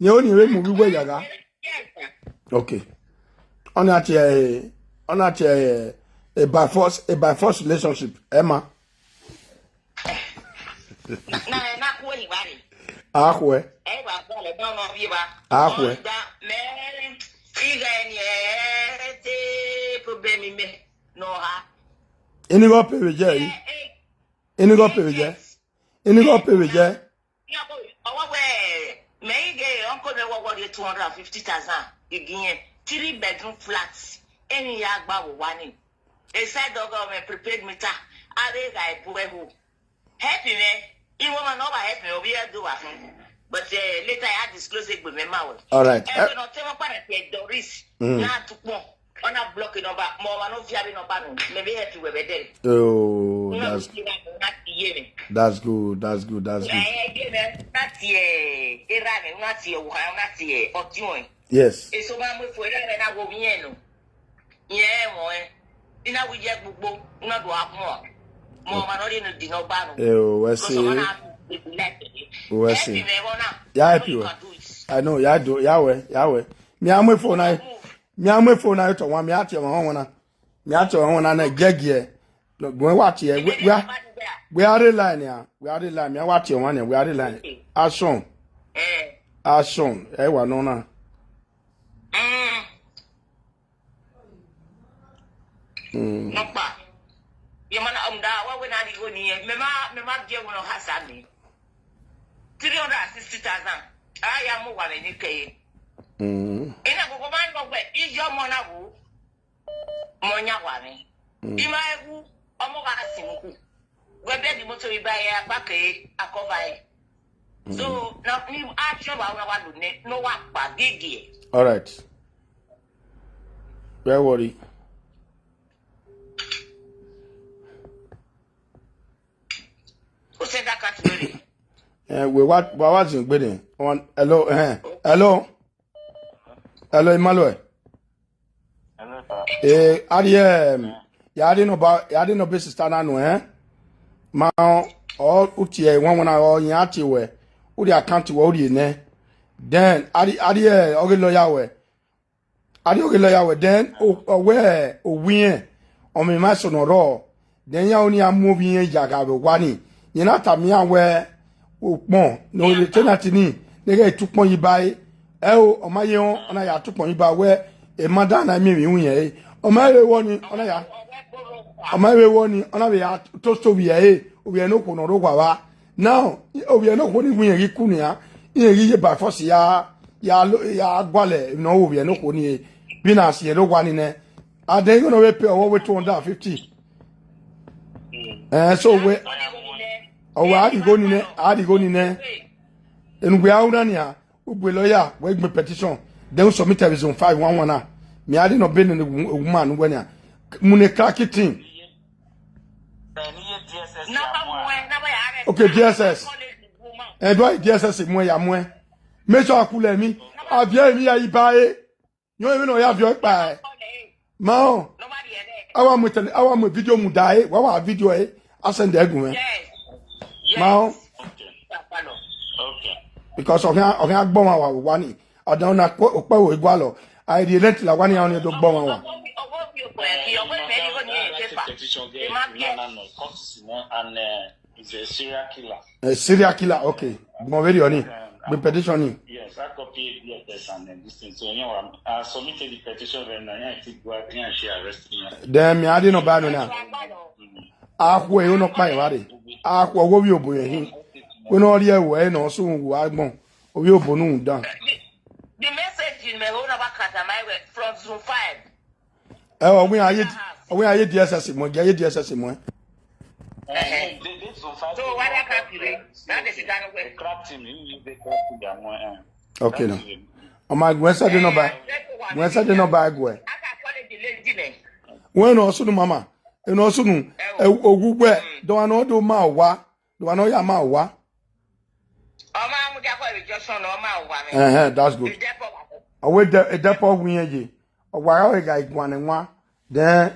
Yẹn ọni ere mu ovbi uwẹ ya gha. Okay. Ọni a tie, ọni a tie, a by force, a by force relationship, ẹ ma. Na, na khuẹ yi vba rre. A khuẹ. Ẹ wa gba lẹ, ba ọmọ viẹ ba. A khuẹ. Ọ da, mẹ, ighe ni ẹ te problem mẹ nọ ha. Ini gọ pay vbe jẹ yi. Ini gọ pay vbe jẹ. Ini gọ pay vbe jẹ. Ọwọ wẹ, mẹ ighe uncle mẹ wọ wọ rhie two hundred and fifty thousand gigi yẹn, three bedroom flat. Eni ya gba vbe owa ni. A side ọgọ mẹ prepaid meter, a vbe gha ẹbu ẹho. Help mwẹ. Iwinna ọmwa ne ọ wa help mwẹ, ovbi ẹre do wa fun. But, eh, later I disclose egbe mwẹ ma wẹ. All right. Ẹvbo ne ọ te mwẹ ọkpa na tie Doris. Mm. Na tukpọn. Ọ na block number. Mẹ ọmwa ne ọ viọ avbe number nọ. Mẹ vbe help wẹ vbe dẹ. Oh, that's, that's good. That's good. That's good. Eh, eh, eh, na tie, eh, erha mwẹ, na tie, eh, na tie, eh, ọtiọnrẹn. Yes. Eso ma mu efo erha mwẹ na wo vbiẹ nọ. Yẹn ẹmwẹ ọnrẹn, I na wi ye gbugbo, I na do a khuan. Mẹ ọmwa ne ọ rhie ne di ne ọ gba nọ. Eh, oh, I see. Because ọmwa na be like it. Oh, I see. Help me, ọna. Ya help you. All you can do is I know, ya do, ya wẹ, ya wẹ. Mẹ a mu efo na, move. Mẹ a mu efo na, otọ wan, mẹ a tie ọmwa wan na. Mẹ a tie ọmwa wan na, na jẹ giẹ. No, gbẹn wa tie, we, we are, we are the line ya. We are the line. Mẹ a wa tie ọmwa na, we are the line. Okay. Action. Eh. Action. Ẹ wa nọ na. Mm. Mm. Nọkpa. Ye ma na, um, da, wa wẹ na rhie igho ni, mẹ ma, mẹ ma gie ẹwu ne ọ khasa mẹ. Three hundred and sixty thousand. A ya mu wa vbe ni kẹre. Mm. I na gogo ma nọ gbe, iye ọmọ na wu. Mọ yan wa mwẹ. Mm. I ma wu, ọmọ gha sin uku. Wẹ beg imoto vbe iba ẹre, a gba kẹre, a cover ẹre. So, na, ni action wa, wa, wa do nẹ, ne ọ wa kpa gege. All right. Don't worry. O send account number. Eh, we wa, wa, wa zin gbe ni. One, hello, eh, hello. Hello, Emmanuel. Hello, sir. Eh, a rhie, em, ya rhie number, ya rhie number sister na nuẹn. Ma ọ, u tie wanwan na, ọ yan tie wẹ. U rhie account wẹ, u rhie nẹ. Then, a rhie, a rhie, eh, ọ ghi lawyer wẹ. A rhie ọ ghi lawyer wẹ. Then, ọ, ọ wẹ, ovbi irẹn, ọ mwẹ emwa eso ne ọ rrọọ. Then iran ọni a mu ovbi irẹn ya gha vbe owa ni. Rẹn na tama iran wẹ, ukpọn ne ọ rre tenant ni, ne ghẹ tukpọn yi ba ẹre. Ẹo, ọ ma ye họn, ọ na ya tukpọn yi ba wẹ, emada na miẹn emwi iwinna ẹre. Ọ ma vbe wọ ni, ọ na ya, ọ ma vbe wọ ni, ọ na vbe ya toast ovbi ẹre, ovbi ẹre ne okhuo ne ọ rre owa vba. Now, ovbi ẹre ne okhuo ni wẹ irẹn ghi ku nian, irẹn ghi ye by force ya, ya lo, ya gualọ emwi ne ọ ru ovbi ẹre ne okhuo ni re, vbene a si ẹre owa ni nẹ. Adẹn igho ne ọ vbe pay ọvbọ wẹ two hundred and fifty. Eh, so wẹ, ọ wẹ a rhie igho ni nẹ, a rhie igho ni nẹ. Enu wẹ a ru na nian, u bu lawyer, wẹ gbẹn petition, then u submit vbe zone five wanwan na. Mẹ a rhie nọ bene ne woman wẹ nian. Mu ne crack team. Okay, D S S. Ẹ do D S S mu ẹ ya mu ẹ. Make sure a ku lẹ mi. A viẹ emwi ya yi ba ẹre. Yọn emwi ne ọ ya viọ kpa ẹ. Ma họn. A wa mu tele, a wa mu video mu da ẹ, wa wa video ẹ, a send ẹ gu mwẹ. Ma họn. Because ọ khian, ọ khian gbe ọmwa wa vbe owa ni. Ọdọ na kpo, okpẹvbo i gualọ. A rhie rent la owa ni, a ọni do gbe ọmwa wa. A serial killer, okay. Gbọn vberriọ ni, gbọn petition ni. Yes, I copy D F S and, uh, this thing. So, you know, I submitted the petition, then I think go out and she arrest me. Then me, I didn't know about now. A khu ẹre nọ kpa evbare. A khu ọghe ovbi obo ẹre hin. Wẹ ne ọ rhie ẹvbo ẹre nọ sunu vbe agbọn. Ovbi obo nu dan. The, the message in my own about Katamawe from Zoom five. Ẹ, ọ wẹ iran ye, ọ wẹ iran ye D S S mu, ẹ ye D S S mu. Eh, they, they Zoom five. So why that can't be? That is the kind of way. The crack team, you use the crack team, yeah, more, eh. Okay, now. That's it. Ọ ma, wẹ send the number. Eh, wẹ send the number, ẹ guẹ. I can call it the lady name. Wẹ nọ sunu, mama. Ẹ nọ sunu. Ẹ, oghugbe, the one no do ma wa. The one no ya ma wa. Ọ ma mu dia kọ vbe junction, ọ ma wa mẹ. Uh-huh, that's good. Idẹpọ wa. Ọ wẹ Idẹ-, Idẹpọ wi yẹn ye. Ọ wa gha vbe gha iguan ne wan. Then,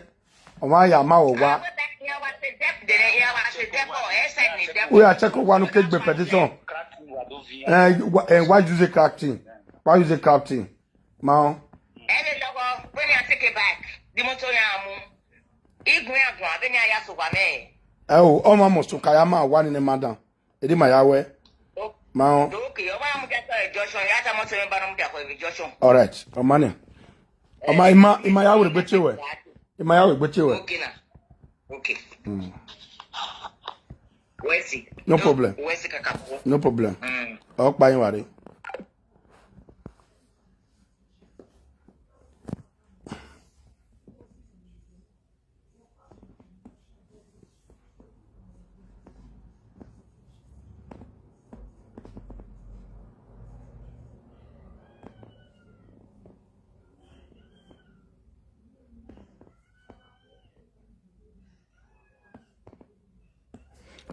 ọ ma ya ma wa. Ọ wẹ bẹ iran wa se Idẹpọ, then iran wa se Idẹpọ, ẹ sẹ ni Idẹpọ. We are check one ke gbe petition. Eh, wa, eh, why use a crack team? Why use a crack team? Ma. Ẹ vbe lọghọ, vbene a take a bike, the motor ya mu. Igun ya guan, vbene a ya so wa mẹ. Ẹ o, ọ ma must to ka ya ma wa ni ne madam. Edi ma ya wẹ. Ma họn. Okay, ọ ma mu kẹkẹ junction, ya ta mọ se mẹ ba na mu dia kọ vbe junction. All right, ọ ma ni. Ọ ma, ima, ima ya wẹ gbe tie wẹ. Ima ya wẹ gbe tie wẹ. Okay na. Okay. Mm. Wẹ si. No problem. Wẹ si kaka. No problem. Mm. Ọ kpa yin wa re.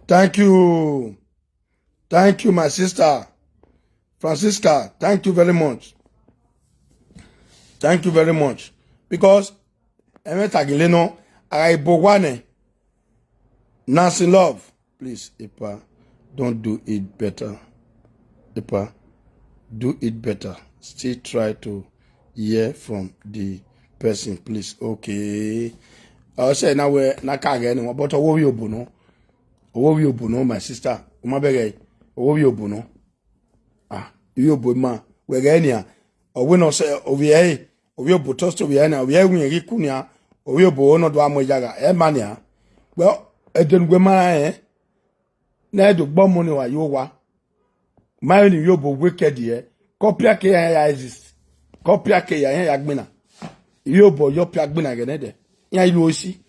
Thank you. Thank you, my sister. Francisca, thank you very much. Thank you very much. Because, ẹmwẹ tagile nọ, a gha ibo wa nẹ. Nancy Love, please, Epa, don't do it better. Epa, do it better. Still try to hear from the person, please. Okay. Ọ sẹ na wẹ, na ka ghẹ ni wọn, but ọwọ vbe obo nọ. Ọwọ vbe obo nọ, my sister. U ma bẹghe, ọwọ vbe obo nọ. Ah, ivbi obo ima, wẹ ghẹ nian. Ọ wẹ ne ọ sẹ, ovbi ẹre, ovbi obo toast ovbi ẹre nian, ovbi ẹre wẹ irẹn ghi ku nian, ovbi obo ne ọ do a mu ẹre ya gha, ẹ ma nian. Well, ẹdẹ ne uwẹ ma rẹn, ne ẹ do gbe ọmọ ne wa ye owa. Ma rẹn ne ivbi obo wicked yẹ, ke ọ pia ke iran ya exist. Ke ọ pia ke iran ya gbinna. Ivbi obo yọ pia gbinna ghẹ nẹdẹ. Iran i ru esi.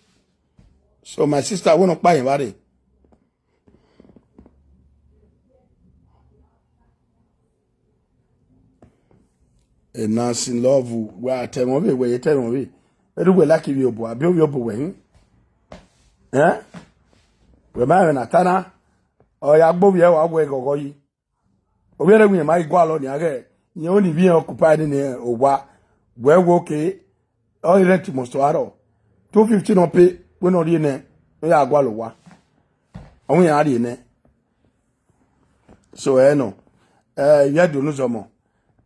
So my sister, wẹ nọ kpa yẹn vba rre. Nancy Love, wẹ a tẹ ẹmwẹ ọvbe, wẹ ye tẹ ẹmwẹ ọvbe. Ẹre wẹ like ivbi obo, abi ovbi obo wẹ hin? Eh? Wẹ ma ẹmwẹ na ta na, ọ ya gbe ovbi ẹre wa wẹ ghọghọ yi. Ovbi ẹre wẹ irẹn ma i gualọ nian ghẹ, irẹn ọni vbe irẹn occupy nene owa, wẹ wẹ okay, ọ rent must to arọ. Two fifty nọ pay, wẹ ne ọ rhie nẹ, ne ọ ya gualọ owa. Ọ wẹ iran rhie nẹ. So, ẹ nọ, ẹ, ivbi Ẹdo ne uzọmọ,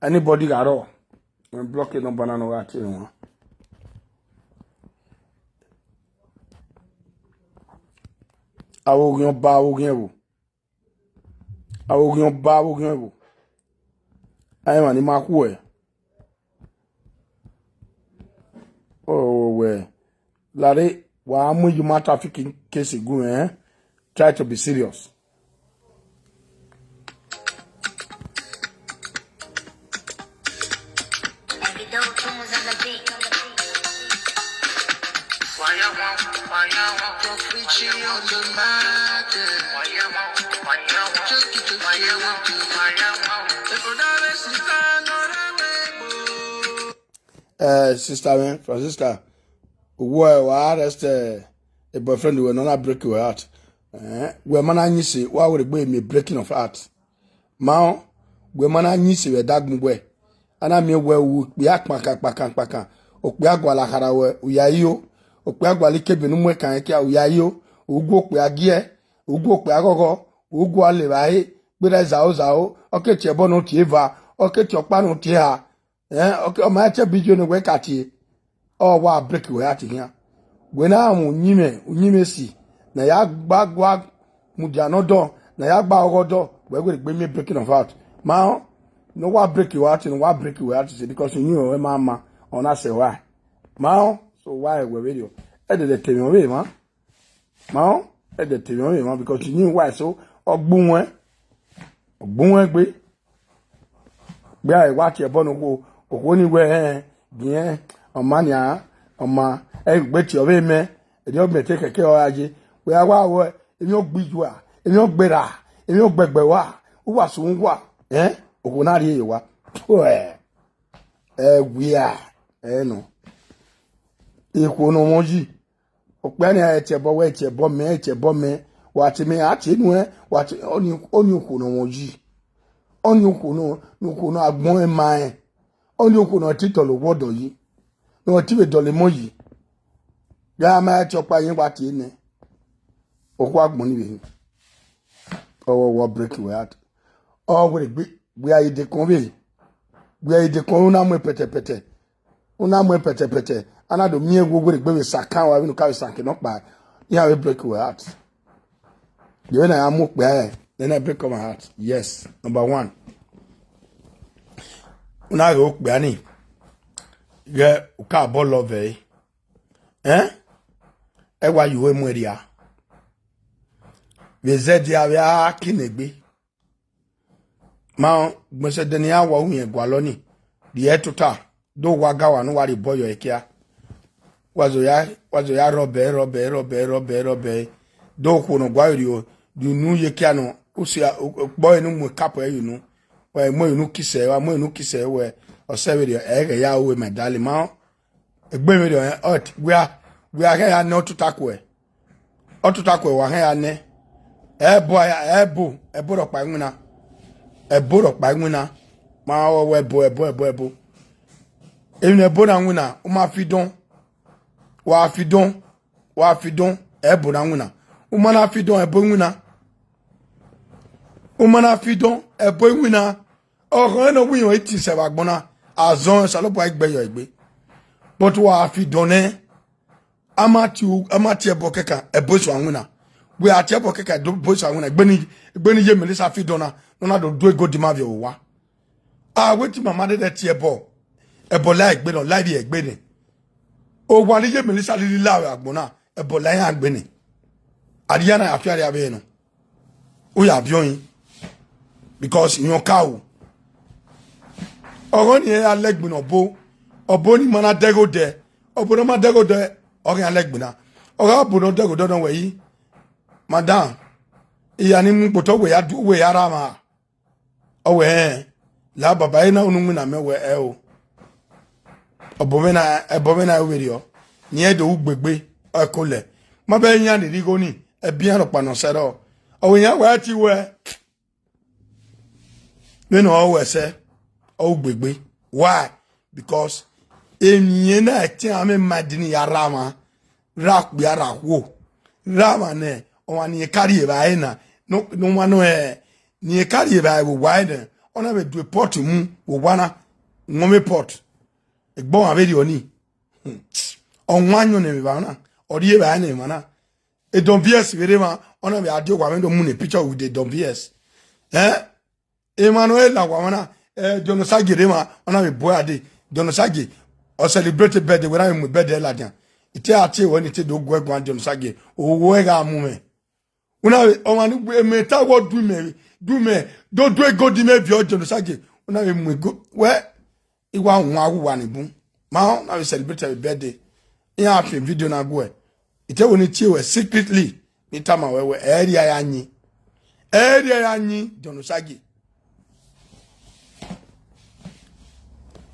anybody gha rrọọ, wẹ block number na ne ọ gha tie wan. Avbe oghian ọba, avbe oghian ẹvbo. Avbe oghian ọba, avbe oghian ẹvbo. Ẹ, emwa ni ma khuẹ. Ọ wẹ, lare, wa mu human trafficking case gu mwẹ, eh? Try to be serious. Eh, sister mwẹ, Francisca, wẹ wa arrest, eh, a boyfriend wẹ ne ọ na break your heart. Eh, wẹ ma na yin ise, wa wẹ egbe miẹn breaking of heart. Ma rẹn, wẹ ma na yin ise vbe ẹdagbọn wẹ. A na miẹn wẹ u okpia kpankan, kpankan, kpankan. Okpia gualọ akhara wẹ, u ya yo. Okpia gualọ ikebe ne u mu ẹkan ẹkia, u ya yo. U gu okpia giẹ, u gu okpia ghọghọ, u gu alevbare, Gberra zaro zaro, ọ ke tie ẹbọ ne ọ tie eva, ọ ke tie ọkpa ne ọ tie eha. Eh, ọ ke, ọ ma tie video ne wẹ ka tie. Ọ wa break wẹ heart khian. Wẹ na mu uyinmwẹ, uyinmwẹ si, na ya gba gua mudia ne ọdọ, na ya gba ọghọ ọdọ, wẹ wẹ gbe miẹn breaking of heart. Ma ọ, ne ọ wa break your heart, ne ọ wa break your heart, say, because you knew ọ ma ma, ọ na sẹ wa. Ma ọ, so wa wẹ vberriọ. Ẹdẹdẹ te mwẹ ọvbe emwa. Ma ọ, ẹdẹ te mwẹ ọvbe emwa, because you knew why, so, ọ gbe uwẹn, ọ gbe uwẹn gbe. Gbe a wa tie ẹbọ ne okhuo, okhuo ni wẹ, ẹn, biẹn, ọ ma nian, ọ ma, ẹ gbe tie ọvbe mẹ, ẹdẹ ọ mẹ te kẹkẹ ọ ra ye. Wẹ a wa wẹ, emwi ọ gbe iyua, emwi ọ gberra, emwi ọ gbẹgbẹ wa, uwa sẹ uwa, ẹn, okhuo na rhie ye wa. Puẹ, ẹ wia, ẹ nọ. Ikhuo ne ọ mwẹ yi. Okpia ni a tie ẹbọ, wẹ tie ẹbọ mẹ, tie ẹbọ mẹ. Wa tie mẹ, a tie nuẹn, wa tie, ọni, ọni okhuo ne ọ mwẹ yi. Ọni okhuo ne, ne okhuo ne agbọn ẹn ma rẹn. Ọni okhuo ne ọ te dọlọ owọ dọ yi. Ne ọ te vbe dọlọ emọ yi. Ya ma tie ọkpa yẹn wa tie nẹ. Okhuo agbọn ni vbe hin. Ọ wọ break your heart. Ọ wẹ gbe, wẹ a ye dekun vbe. Wẹ a ye dekun, u na mu pẹtẹpẹtẹ. U na mu pẹtẹpẹtẹ. A na do miẹn wo wẹ gbe vbe sa kan wa, vbe unu ka vbe sa ke nọkpa. Iran vbe break your heart. Yevbe na ya mu okpia rẹ, then I break my heart. Yes, number one. U na ghe okpia ni. Ghẹ u ka bọ love ẹre. Eh? Ẹ wa ye uhe mu ẹria. Vbe zẹdẹ avbe a kinegbe. Ma gbẹnsẹ ẹdẹ ne iran wa uhiẹn gualọ ni, rhie tota, do wa ga wa ne uwa rhie obọ yọ ekia. Wa zo ya, wa zo ya rhọbẹ, rhọbẹ, rhọbẹ, rhọbẹ, rhọbẹ. Do okhuo ne ọ gua rhie, rhie unu ye ekia nọ, usia, ukpọ ẹre ne u mu cup ẹre ye unu. Wa mu unu kisa, wa mu unu kisa wẹ, ọ sẹ vberriọ, ẹ ghẹ ya ru, my darling, ma. Egbe vberriọ, ọ, wia, wia khẹ ya nẹ ọtuta kuẹ. Ọtuta kuẹ wa khẹ ya nẹ. Ẹbo, ẹbo, ẹbo rhọkpa iwinna. Ẹbo rhọkpa iwinna. Ma ọ wẹ ẹbo, ẹbo, ẹbo, ẹbo. Emwi ne ẹbo na winna, u ma fi dọn. Wa fi dọn, wa fi dọn, ẹbo na winna. U ma na fi dọn, ẹbo iwinna. U ma na fi dọn, ẹbo iwinna. Ọghọn ne ọ winna, ọ i te sẹ vbe agbọn na, azọn Osanobua i gbe yọ egbe. But wa fi dọn nẹ, a ma tie, a ma tie ẹbọ kẹkan, ẹbọ eso a winna. Wẹ a tie ẹbọ kẹkan, ẹbọ eso a winna. Egbe ni, egbe ni ye Melissa fi dọn na, ne ọ na do du egodi ma viọ vbe owa. A wẹ te ima ma dẹdẹ tie ẹbọ, ẹbọ la egbe nọ, la ivbi egbe nẹ. Owa ni ye Melissa lili la vbe agbọn na, ẹbọ la iran egbe nẹ. A rhie na ya fi arria vbe nọ. U ya viọ yin. Because iran ka ru. Ọghọ ni iran ya lẹgbin ọbo. Ọbo ni ma na dẹghe odẹ. Ọbo ne ọ ma dẹghe odẹ, ọ ghi ya lẹgbin na. Ọ gha ọbo ne ọ dẹghe odẹ nọ wẹ yi. Madam, iya ni mu kpotọ wẹ ya du, wẹ ya ra mwa. Ọ wẹ, ẹn, la baba, ena unu winna mẹ wẹ, ẹ o. Ọbọ mwẹ na, ẹbọ mwẹ na vberriọ. Ni ẹ do ru gbegbe, ọ ẹko lẹ. Ma bẹ iran ni rhie igho ni, ẹbe iran rhọkpa nọ sẹrọ. Ọ wẹ iran wẹ ti wẹ. Vbene ọ wẹ sẹ, ọ ru gbegbe. Why? Because emwi na ẹtin amẹ ma di ni ya ra mwa. Ra okpia ra okhuo. Ra mwa nẹ, ọmwa ne irẹn ka rhie evbare na, ne ọ, ne ọmwa nọ, ẹ, ne irẹn ka rhie evbare vbe owa ẹre nẹ, ọ na vbe du pot mu vbe owa na, wọn vbe pot. Egbe ọmwa vberriọ ni. Hmm. Ọ wan ayọn ne emwi evbare na, ọ rhie evbare ne emwa na. Edon V S vbe rre mwa, ọ na vbe a die owa mwẹ do mu ne picture with Edon V S. Eh? Emwa ne ọ la owa mwa na, eh, John Osagie rre mwa, ọ na vbe bu ẹre dee. John Osagie, ọ celebrate birthday, wẹ na vbe mu birthday ladian. I te a tie ruẹ ne I te do guẹ guan John Osagie, owẹ gha mu mwẹ. Una vbe, ọmwa ni wẹ mẹ ta wọ du mẹ, du mẹ, do du egodi mẹ viọ John Osagie. Una vbe mu ego, wẹ, I wa wan awuwa ni bun. Ma ọ na vbe celebrate ẹre birthday. Iran fi video na guẹ. I te wẹ ne I tie ruẹ secretly, ne I tama ruẹ wẹ, ẹ rhie ya yin. Ẹ rhie ya yin, John Osagie.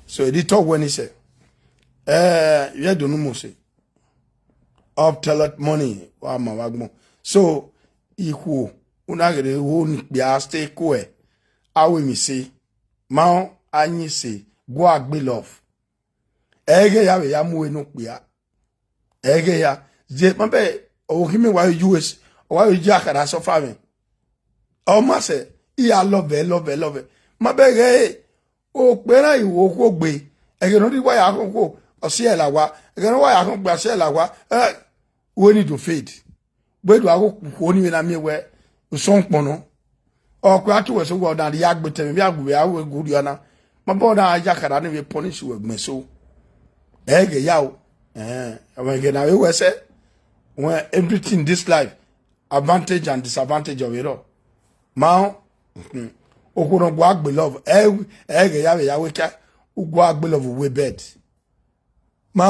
So, edi tọ wẹ ni sẹ. Eh, ye do nu mo se. Of toilet money, wa ma wa gbọn. So, ikhuo, una ghere wo ni kpia stay cool. A wẹ mi se. Ma ọ, a yin se. Gua gbe love. Ẹghẹ ya vbe ya mu enu kpia. Ẹghẹ ya. Ye, ma bẹ, ọ ghi mẹ wa U S, ọ wa ye akhara sọfa mwẹ. Ọ ma sẹ, I ya love, love, love. Ma bẹghe, okpia na i wo okhuo gbe. Ẹghẹ ne ọ rhie uwa ya khọn okhuo, ọ si ẹre la owa. Ẹghẹ ne uwa ya khọn okpia, ọ si ẹre la owa. Eh, we need to fade. Wẹ do a ghe okhuo ni vbe na miẹn wẹ usọn ukpọn nọ. Ọ kue a tu wẹ so wẹ ọna rhie gbe tẹmwẹ vbe a gu vbe a ru gu rhie ọna. Ma bọ na ya khara ni vbe punish wẹ gbẹn so. Ẹghẹ ya o. Eh, ọmọ ẹghẹ na vbe wẹ sẹ. When everything this life, advantage and disadvantage of it all. Ma, okhuo ne ọ gua gbe love, ẹ, ẹghẹ ya vbe ya wẹ ka, u gua gbe love uwe bed. Ma,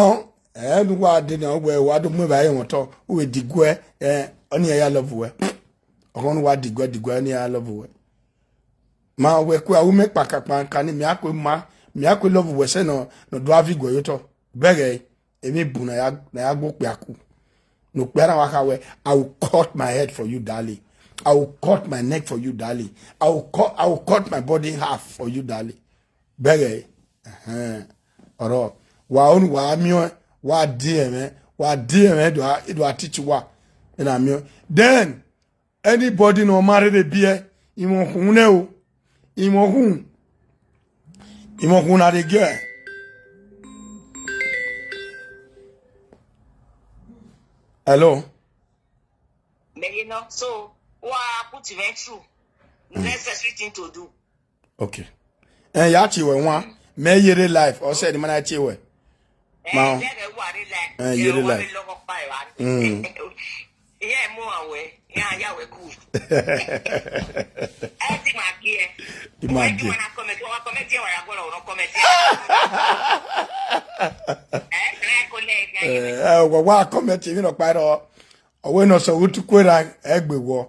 ẹ, ne uwa de na, uwẹ, wa do mu evbare ẹmwọtọ, u vbe diguẹ, ẹ, ọnii ya love uwẹ. Ọghọ ne uwa diguẹ, diguẹ, ọnii ya love uwẹ. Ma, wẹ kue, a ru mẹ kpakakpaka ni, mẹ a kue ma, mẹ a kue love uwẹ sẹ nọ, nọ do a viọ iguẹ ye otọ. Bẹghe, emwi bun na ya, na ya gbe okpia ku. Ne okpia na wa kha wẹ, I will cut my head for you, darling. I will cut my neck for you, darling. I will cut, I will cut my body in half for you, darling. Bẹghe, ẹhẹn, ọrọ, wa onu wa miẹn, wa di ẹmwẹ, wa di ẹmwẹ, do a, do a teach wa, ena miẹn. Then, anybody ne ọ ma rherhe biẹ, imwẹ ọkhun nẹ o, imwẹ ọkhun, imwẹ ọkhun na rhe giẹ. Hello? Mẹ ye nọ, so, wa put me through. Necessary thing to do. Okay. Ẹ ya tie wẹ wan, mẹ ye rre live, ọ sẹ ni ma na tie wẹ. Ma, ẹ, ẹ, ẹ, wa rre live. Ẹ, ye rre live. Mm. Iye mu awẹ, ya ya wẹ ku. Ẹ ti ma gie. Ima gie. Wa comment, wa comment, wa ya gbọdọ comment. Ẹ, ẹ, ko le, ẹ, ẹ, wa, wa comment, mi nọ kpa rọ. Ọ wẹ ne ọ sẹ vbe utuku erha ẹgbẹ wọ.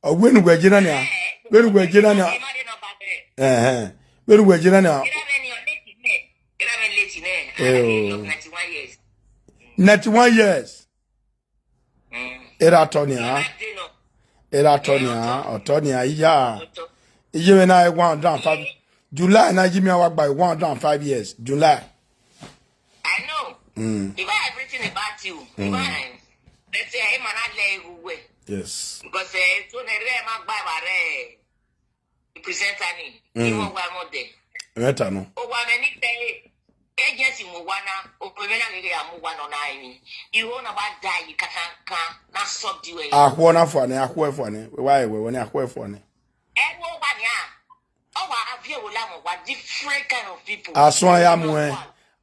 Ọ wẹ ne uwẹ je na nia. Wẹ ne uwẹ je na nia. Ẹhẹn. Wẹ ne uwẹ je na nia. Ninety-one years. Ninety-one years. Era tọ nia. Era tọ nia. Ọtọ nia iya. Iye vbe na one hundred and five. July na yi mi a wa gba one hundred and five years. July. I know. Mm. If I everything about you, mm, fine. But say, hey, man, I let you away. Yes. Because, eh, so the rare man buy my rare. The presenter ni. Mm. You want one more day. Better no. Oh, one minute, eh, agency mo wana, oh, we na gege amu one on nine. You want about die, you can't, can't, not stop the way. Ahuọ na fua nẹ, ahuọ fua nẹ. Wa ẹwẹ, wẹ ni ahuọ fua nẹ. Ẹ wo wa nia. Ọ wa avie wo la mo wa different kind of people. Asọn ya mu ẹ.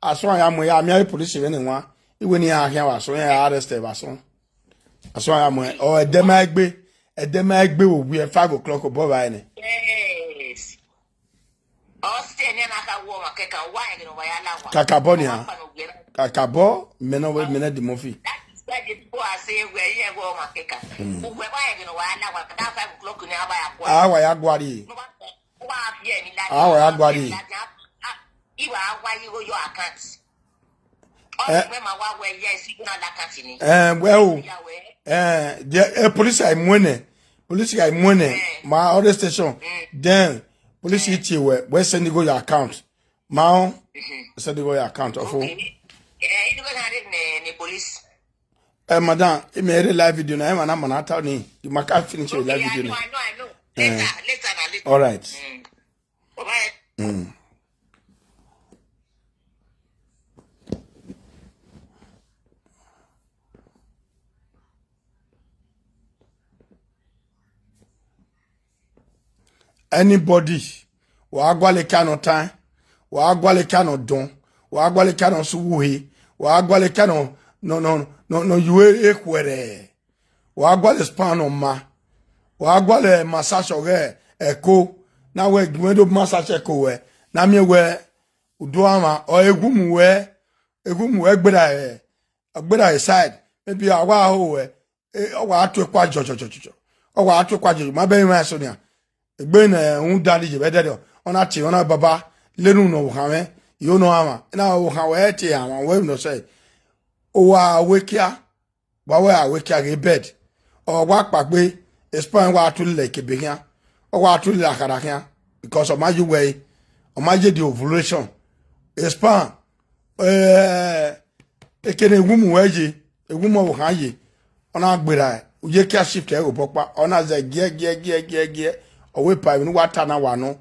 Asọn ya mu ẹ. Ya mi a police vbe ni wan. Iwe ni a khian wa asọn ya arrest ẹ vbe asọn. Asọn ya mu ẹ. Ọ ẹdẹ ma egbe. Ẹdẹ ma egbe wo wi five o'clock obọ vbe nẹ. Yes. Ọ sẹ ni na ka wo ma kẹkan wa ẹgẹ no wa ya la wa. Kakabọ nia. Kakabọ, mẹ nọ wẹ, mẹ nẹ di mọfi. That is why the people are saying, "Where you go, ma kẹkan." Mm. Uwe wa ẹgẹ no wa ya la wa. That five o'clock ni a wa ya gua. A wa ya gua ri. No wa, wa fi ẹ ni la. A wa ya gua ri. I wa wa yi go your account. Ọ ni wẹ ma wa wẹ, yes, you na la account ni. Eh, well, yeah, well. Eh, the, eh, police ai mu nẹ. Police ai mu nẹ. Eh. Ma other station. Mm. Then police, eh, hit you where, where send you go your account. Ma, mm-hmm, send you go your account. Okay. Eh, you go na the, the police. Eh, madam, I may read live video na, man, man, I tell me. You might can't finish your live video now. Okay, I know, I know, I know. Eh. Later, later, na later. All right. Mm. Bye-bye. Mm. Anybody, wa gualọ ekan nọ tan, wa gualọ ekan nọ dọn, wa gualọ ekan nọ sẹ uwu he, wa gualọ ekan nọ, nọ, nọ, nọ, nọ yu ekhuẹrhẹ. Wa gualọ span nọ ma, wa gualọ massage ọghe ẹko, na wẹ gu mwẹ do massage ẹko wẹ, na miẹn wẹ udu amwa, ọ eghumu wẹ, eghumu wẹ gberra, ọ gberra side, maybe a wa ho wẹ, e, ọ wa tu ekua jọjọjọjọ. Ọ wa tu ekua jọjọ. Ma bẹ emwa eso nian. Egbe ne rhunmwuda ni ye vbe ẹdẹdẹ, ọ na tie, ọ na baba, lenu nọ vbe okhan mwẹ, iro nọ amwa. Ena vbe okhan wẹ tie amwa, wẹ nọ sẹ. Ọ wa wẹ kia, wa wẹ a wẹ kia ghe bed. Ọ wa kpakpe, sperm wa tu lele ikebe khian. Ọ wa tu lele akhara khian. Because ọ ma ye uwẹ, ọ ma ye the ovulation. Sperm, eh, ekene eghumu wẹ ye, eghumu ọvbokhan ye, ọ na gberra, u ye kia shift ẹre obọ ọkpa, ọ na zẹ giẹ, giẹ, giẹ, giẹ, giẹ, Ọ wẹ pa emwi ne uwa ta na wa nọ.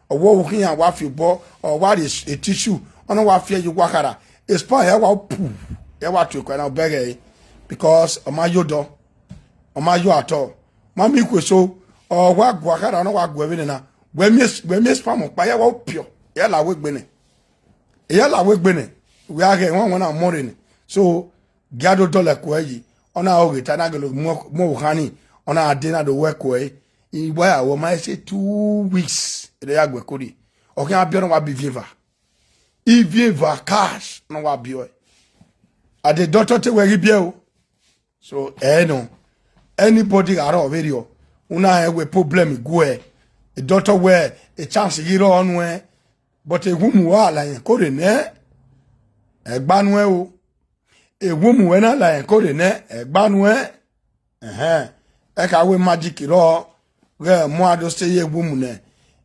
Ọ wẹ ọ khian wa fi obọ, ọ wa rhie tissue, ọ na wa fi ẹe ye uwa khara. Sperm ya wa pu, ya wa tue kua na obẹghẹ ẹre, because ọ ma yo odọ, ọ ma yo atọ, ma miẹn ikhuo eso, ọ wa gua khara, ọ na wa gua vbene na, wẹ miẹn, wẹ miẹn sperm ọkpa, ya wa upiọ, ya la wẹ egbe nẹ. Eya la wẹ egbe nẹ, wẹ a ghẹ wan wan na mọrre nẹ. So, gia do dọlọ ẹko ẹre yi, ọ na ho ghe ta na gele mu, mu okhan ni, ọ na dee na do wẹ ẹko ẹre. Iwa ya wẹ ma say two weeks, ẹre ya gu ẹko rrie. Ọ khian biẹ ne ọ wa biẹ ivbieva. Ivbieva cash ne ọ wa biẹ ọe. A de doctor te wẹ ghi biẹ o. So, ẹ nọ, anybody gha rrọọ vberriọ, u na rẹn wẹ problem guẹ, doctor wẹ, chance ghi rrọọ nuẹn, but ewu mu wa la yẹn kore nẹ, ẹgba nuẹn o. Ewu mu wẹ na la yẹn kore nẹ, ẹgba nuẹn. Ẹhẹn, ẹ ka wẹ magic rrọọ, ghẹ mu ado se ye ewu mu nẹ,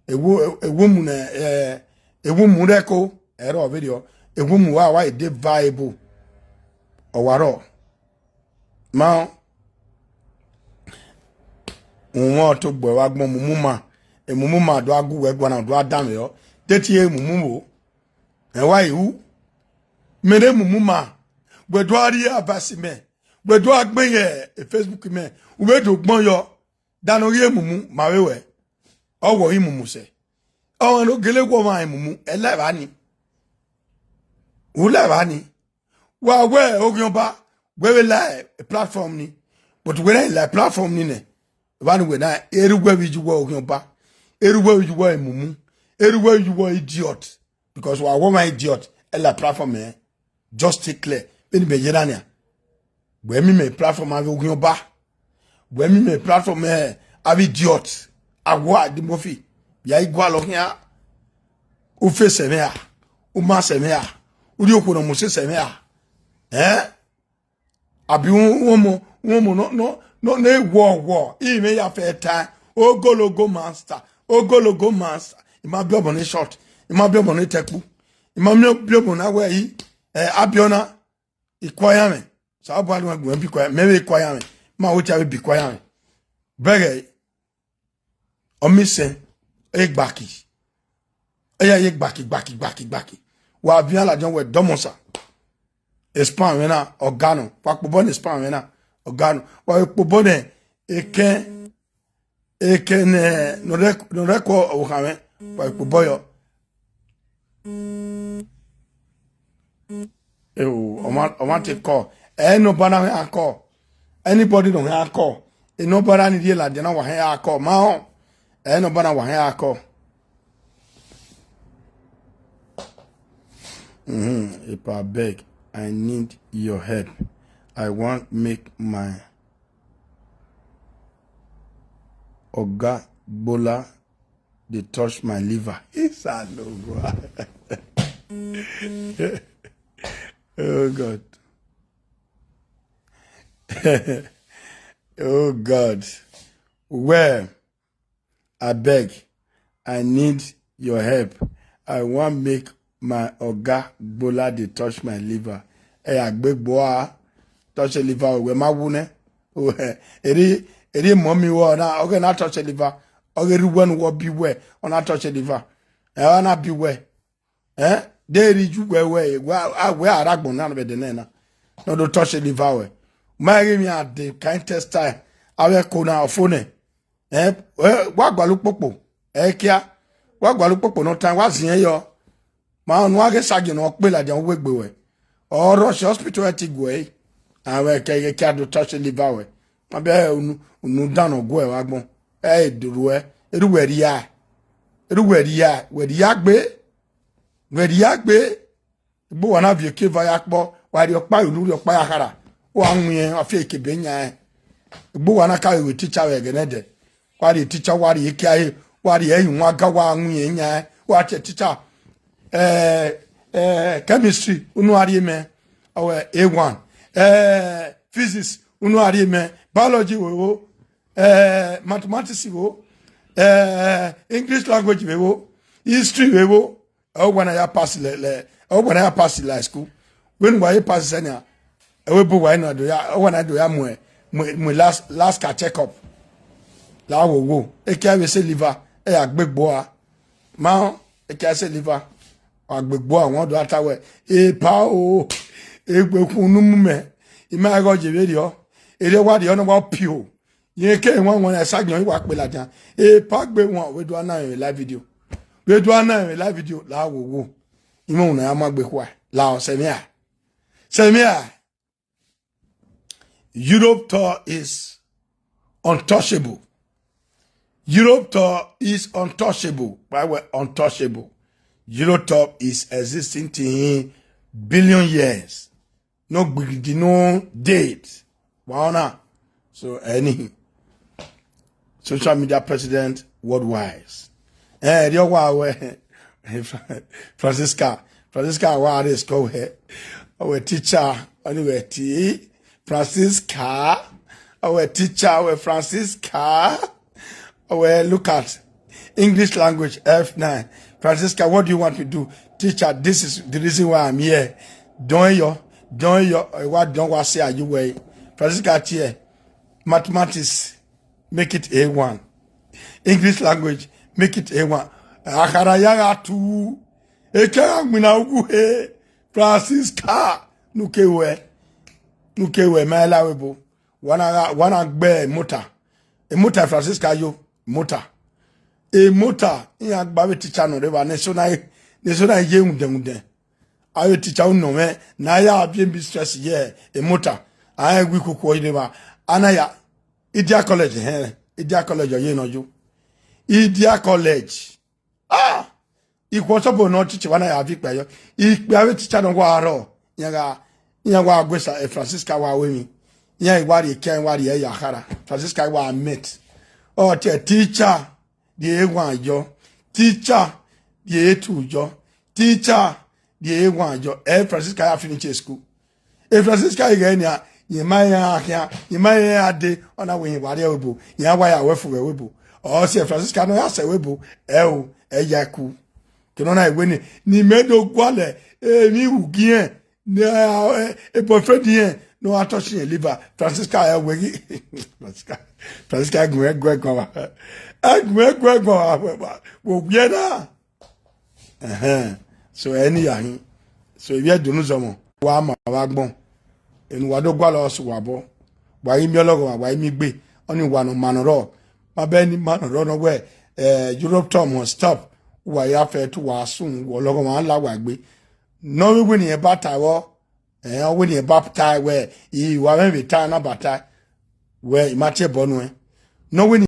ewu, ewu mu nẹ, eh, ewu mu rẹ ẹko, ẹ rrọọ vberriọ, ewu mu wa wa de viable, ọ wa rrọọ. Ma, uhunmwu ọtobọ vbe agbọn mumu ma, emumu ma do a gu wẹ guan na do a danmwehọ, de te emumu vbo? Ẹ wa ru, mẹ ne emumu ma, wẹ do a rhie advice mẹ, wẹ do a gbẹn ye Facebook mẹ, u vbe do gbọn yọ, da ne ọ ghi emumu ma vbe wẹ, ọ wẹ ọ ghi mumu sẹ, ọ no gele wẹ ọmwa emumu, ẹ la evba ni, u la evba ni. Wa wẹ oghian ọba, wẹ vbe la platform ni, but wẹ na la platform ni nẹ, evba ni wẹ na, erha uwẹ vbe yu wẹ oghian ọba, erha uwẹ vbe yu wẹ emumu, erha uwẹ vbe yu wẹ idiot, because wa wẹ ọmwa idiot, ẹ la platform ẹ, just stay clear, vbene mẹ ye na nia. Wẹ miẹn mẹ platform avbe oghian ọba. Wẹ miẹn mẹ platform, eh, avbe idiot. Awua de mọfi. Ya i gualọ khian. U fe sẹ mwẹ a. U ma sẹ mwẹ a. U rhie okhuo ne ọ mu sẹ sẹ mwẹ a. Eh? Abi u, u ọmọ, u ọmọ nọ, nọ, nọ, ne wọ wọ. I mwẹ ya fẹ ta. Ogologo master. Ogologo master. I ma biẹ ọmọ ne short. I ma biẹ ọmọ ne tẹkpu. I ma biẹ, biẹ ọmọ na wẹ i, eh, abiọna. Ikuayanmwẹ. Osanobua ne uwẹ gu mwẹ bi ikuayanmwẹ, mẹ vbe ikuayanmwẹ, ma wẹ te a vbe bi ikuayanmwẹ. Bẹghe, ọ miẹn isẹn, egbaki. Eya ye gbaki, gbaki, gbaki, gbaki. Wa viẹn ladian wẹ dọmọ sa. Sperm mwẹ na, ọga nọ. Wa kpobọ ne sperm mwẹ na, ọga nọ. Wa vbe kpobọ ne ekẹn, ekẹn ne, ne ọ rẹ, ne ọ rẹ kọ ọvbokhan mwẹ, wa vbe kpobọ yọ. Eo, ọ ma, ọ ma te call. Ẹ nobody na hẹn a call. Anybody ne ọ hẹn a call. Ẹ nobody ni rhie ladian na wa hẹn a call. Ma họn. Ẹ nobody na wa hẹn a call. Mm-hmm. Epa, abeg, I need your help. I want make my Oga Gbola dey touch my liver. Isa no go. Oh God. Oh God. Well, abeg, I need your help. I wan make my Oga Gbola dey touch my liver. Ẹ ya gbe gbo a, touch your liver, wẹ ma wu nẹ. Eri, eri mọ mi wọ na, ọ ghe na touch your liver. Ọ ghe rre uwẹ ne uwọ bi wẹ, ọ na touch your liver. Ẹ, ọ na bi wẹ. Eh, de rre iye uwẹ wẹ, wẹ, a, wẹ a rre agbọn na vbe ẹdẹ nẹ na. Ne ọ do touch your liver wẹ. Ma ghi miẹn a de kind textile, avbe ẹko na ọfo nẹ. Eh, eh, wa gualọ ukpokpo, ẹ kia, wa gualọ ukpokpo ne ọ tan, wa ziẹn yọ. Ma unu a ghe sagiẹn ne ọ kpe ladian uwu egbe wẹ. Ọ rush hospital ẹ ti guẹ ẹre. Avbe ẹkẹ ghe kia do touch liver wẹ. Ma bẹ unu, unu dan ne ọ guẹ vbe agbọn. Ẹ i do ruẹ, erha uwẹ rhia, erha uwẹ rhia, wẹ rhia gbe, wẹ rhia gbe. Egbe uwa na viọ eke eva ya kpọ, wa rhie ọkpa ye unu, rhie ọkpa ya khara, wa wiẹn, wa fi ekebe yan ẹn. Egbe uwa na ka vbe ru teacher vbe ẹghẹ nẹdẹ, wa rhie teacher, wa rhie eke aye, wa rhie ẹyunmwu aga, wa wiẹn yan ẹn, wa tie teacher, eh, eh, chemistry, unu a rhie mẹ, ọ wẹ A one, eh, physics, unu a rhie mẹ, biology vbe vbo, eh, mathematics vbo, eh, English language vbe vbo, history vbe vbo, ọ wẹ na ya pass lẹ, lẹ, ọ wẹ na ya pass la school. Vbene uwa ye pass sẹ nia, ẹ wẹ bu uwa na do ya, ọ wẹ na do ya mu, mu, mu last, last ka check up. La wo wo, ekia vbe se liver, Ẹ ya gbe egbe ua. Ma họn, ekia sẹ liver. Wa gbe egbe ua, wọn do ta wẹ, epa o, egbe khun unu mu mẹ. I ma ghe ọ ye vberriọ. Erriọ wa rriọ ne wa pio. Irẹn ke wan wan na sa yan wa kpe ladian. Epa gbe wan, wẹ do a na mwẹ live video. Wẹ do a na mwẹ live video, la wo wo. Imẹ unu ya ma gbe khua, la ọ sẹ mẹ a. Sẹ mẹ a. Europe tour is untouchable. Europe tour is untouchable. Why we untouchable? Europe tour is existing till billion years. No gbigidi, no date. Wa họn na? So, any social media president worldwide. Eh, the one where Francisca, Francisca wa raise call her. Our teacher, anyway, T, Francisca, our teacher, our Francisca. Well, look at English language, F nine. Francisca, what do you want to do? Teacher, this is the reason why I'm here. Don yo, don yo, eh, what don wa say are you way? Francisca tie, mathematics, make it A one. English language, make it A one. Akhara ya gha tu. Eke a mina ugu he. Francisca, nuke we. Nuke we, ma la we bo. Wa na gha, wa na gbe emota. Emota Francisca yo, emota. Emota, iran gba avbe teacher nọ rre evba, ne eso na, ne eso na ye rhunmwuda rhunmwuda. Avbe teacher u nọ mwẹ, ne a ya viọ mistress ye emota. A rẹn wi kuku rre evba. A na ya, Idia College, hẹn, Idia College ọ ye nọ yo. Idia College. Ah! Ikhuo ọsọbo ne ọ chiche wa na ya viọ ikpia yọ. Ikpia avbe teacher ne ọ wa rrọọ, iran gha, iran wa gu esa, eh, Francisca wa ru emwi. Iran wa rhie eke, wa rhie ya khara. Francisca wa met. Ọ tie, teacher, rhie one yọ. Teacher, rhie two yọ. Teacher, rhie one yọ. Eh, Francisca ya finish school. E Francisca ighẹ nia, yẹn ma rẹn a khian, yẹn ma rẹn a dee, ọ na wẹ yẹn wa rrie ẹvbo, yẹn a wa ya wẹ fo vbe ẹvbo. Ọ sẹ Francisca ne ọ ya sẹ ẹvbo, ẹ o, ẹ ya ku. Kene ọ na wẹ ni, ne imẹ do gualọ emwi ugiẹn, ne, eh, boyfriend irẹn, ne ọ gha touch irẹn liver. Francisca ẹ wẹ ghi, Francisca, Francisca gun ẹguẹ guan wa. Ẹ gun ẹguẹ guan wa, wẹ, wẹ, wẹ owiẹ na. Ẹhẹn. So, ẹ ni ya hin. So, ivbi Ẹdo ne u zọmọ, wa ma vbe agbọn. Enu wa do gualọ ọse uwa obọ. Wa ghi miẹn ọlọghọmwa, wa ghi miẹn egbe. Ọnii wa ne ọ ma nọ rrọọ. Ma bẹ ne ima nọ rrọọ nọ wẹ, eh, Europe tour must stop. Uwa ya fẹ te uwa sun, uwa ọlọghọmwa la uwa egbe. Ne ọ vbe wẹ ne irẹn ba ta vbọ, eh, ọ wẹ ne irẹn ba ta wẹ, I wa mwẹ vbe ta na ba ta. Wẹ, I ma tie ẹbọ nuẹn. Ne ọ wẹ ne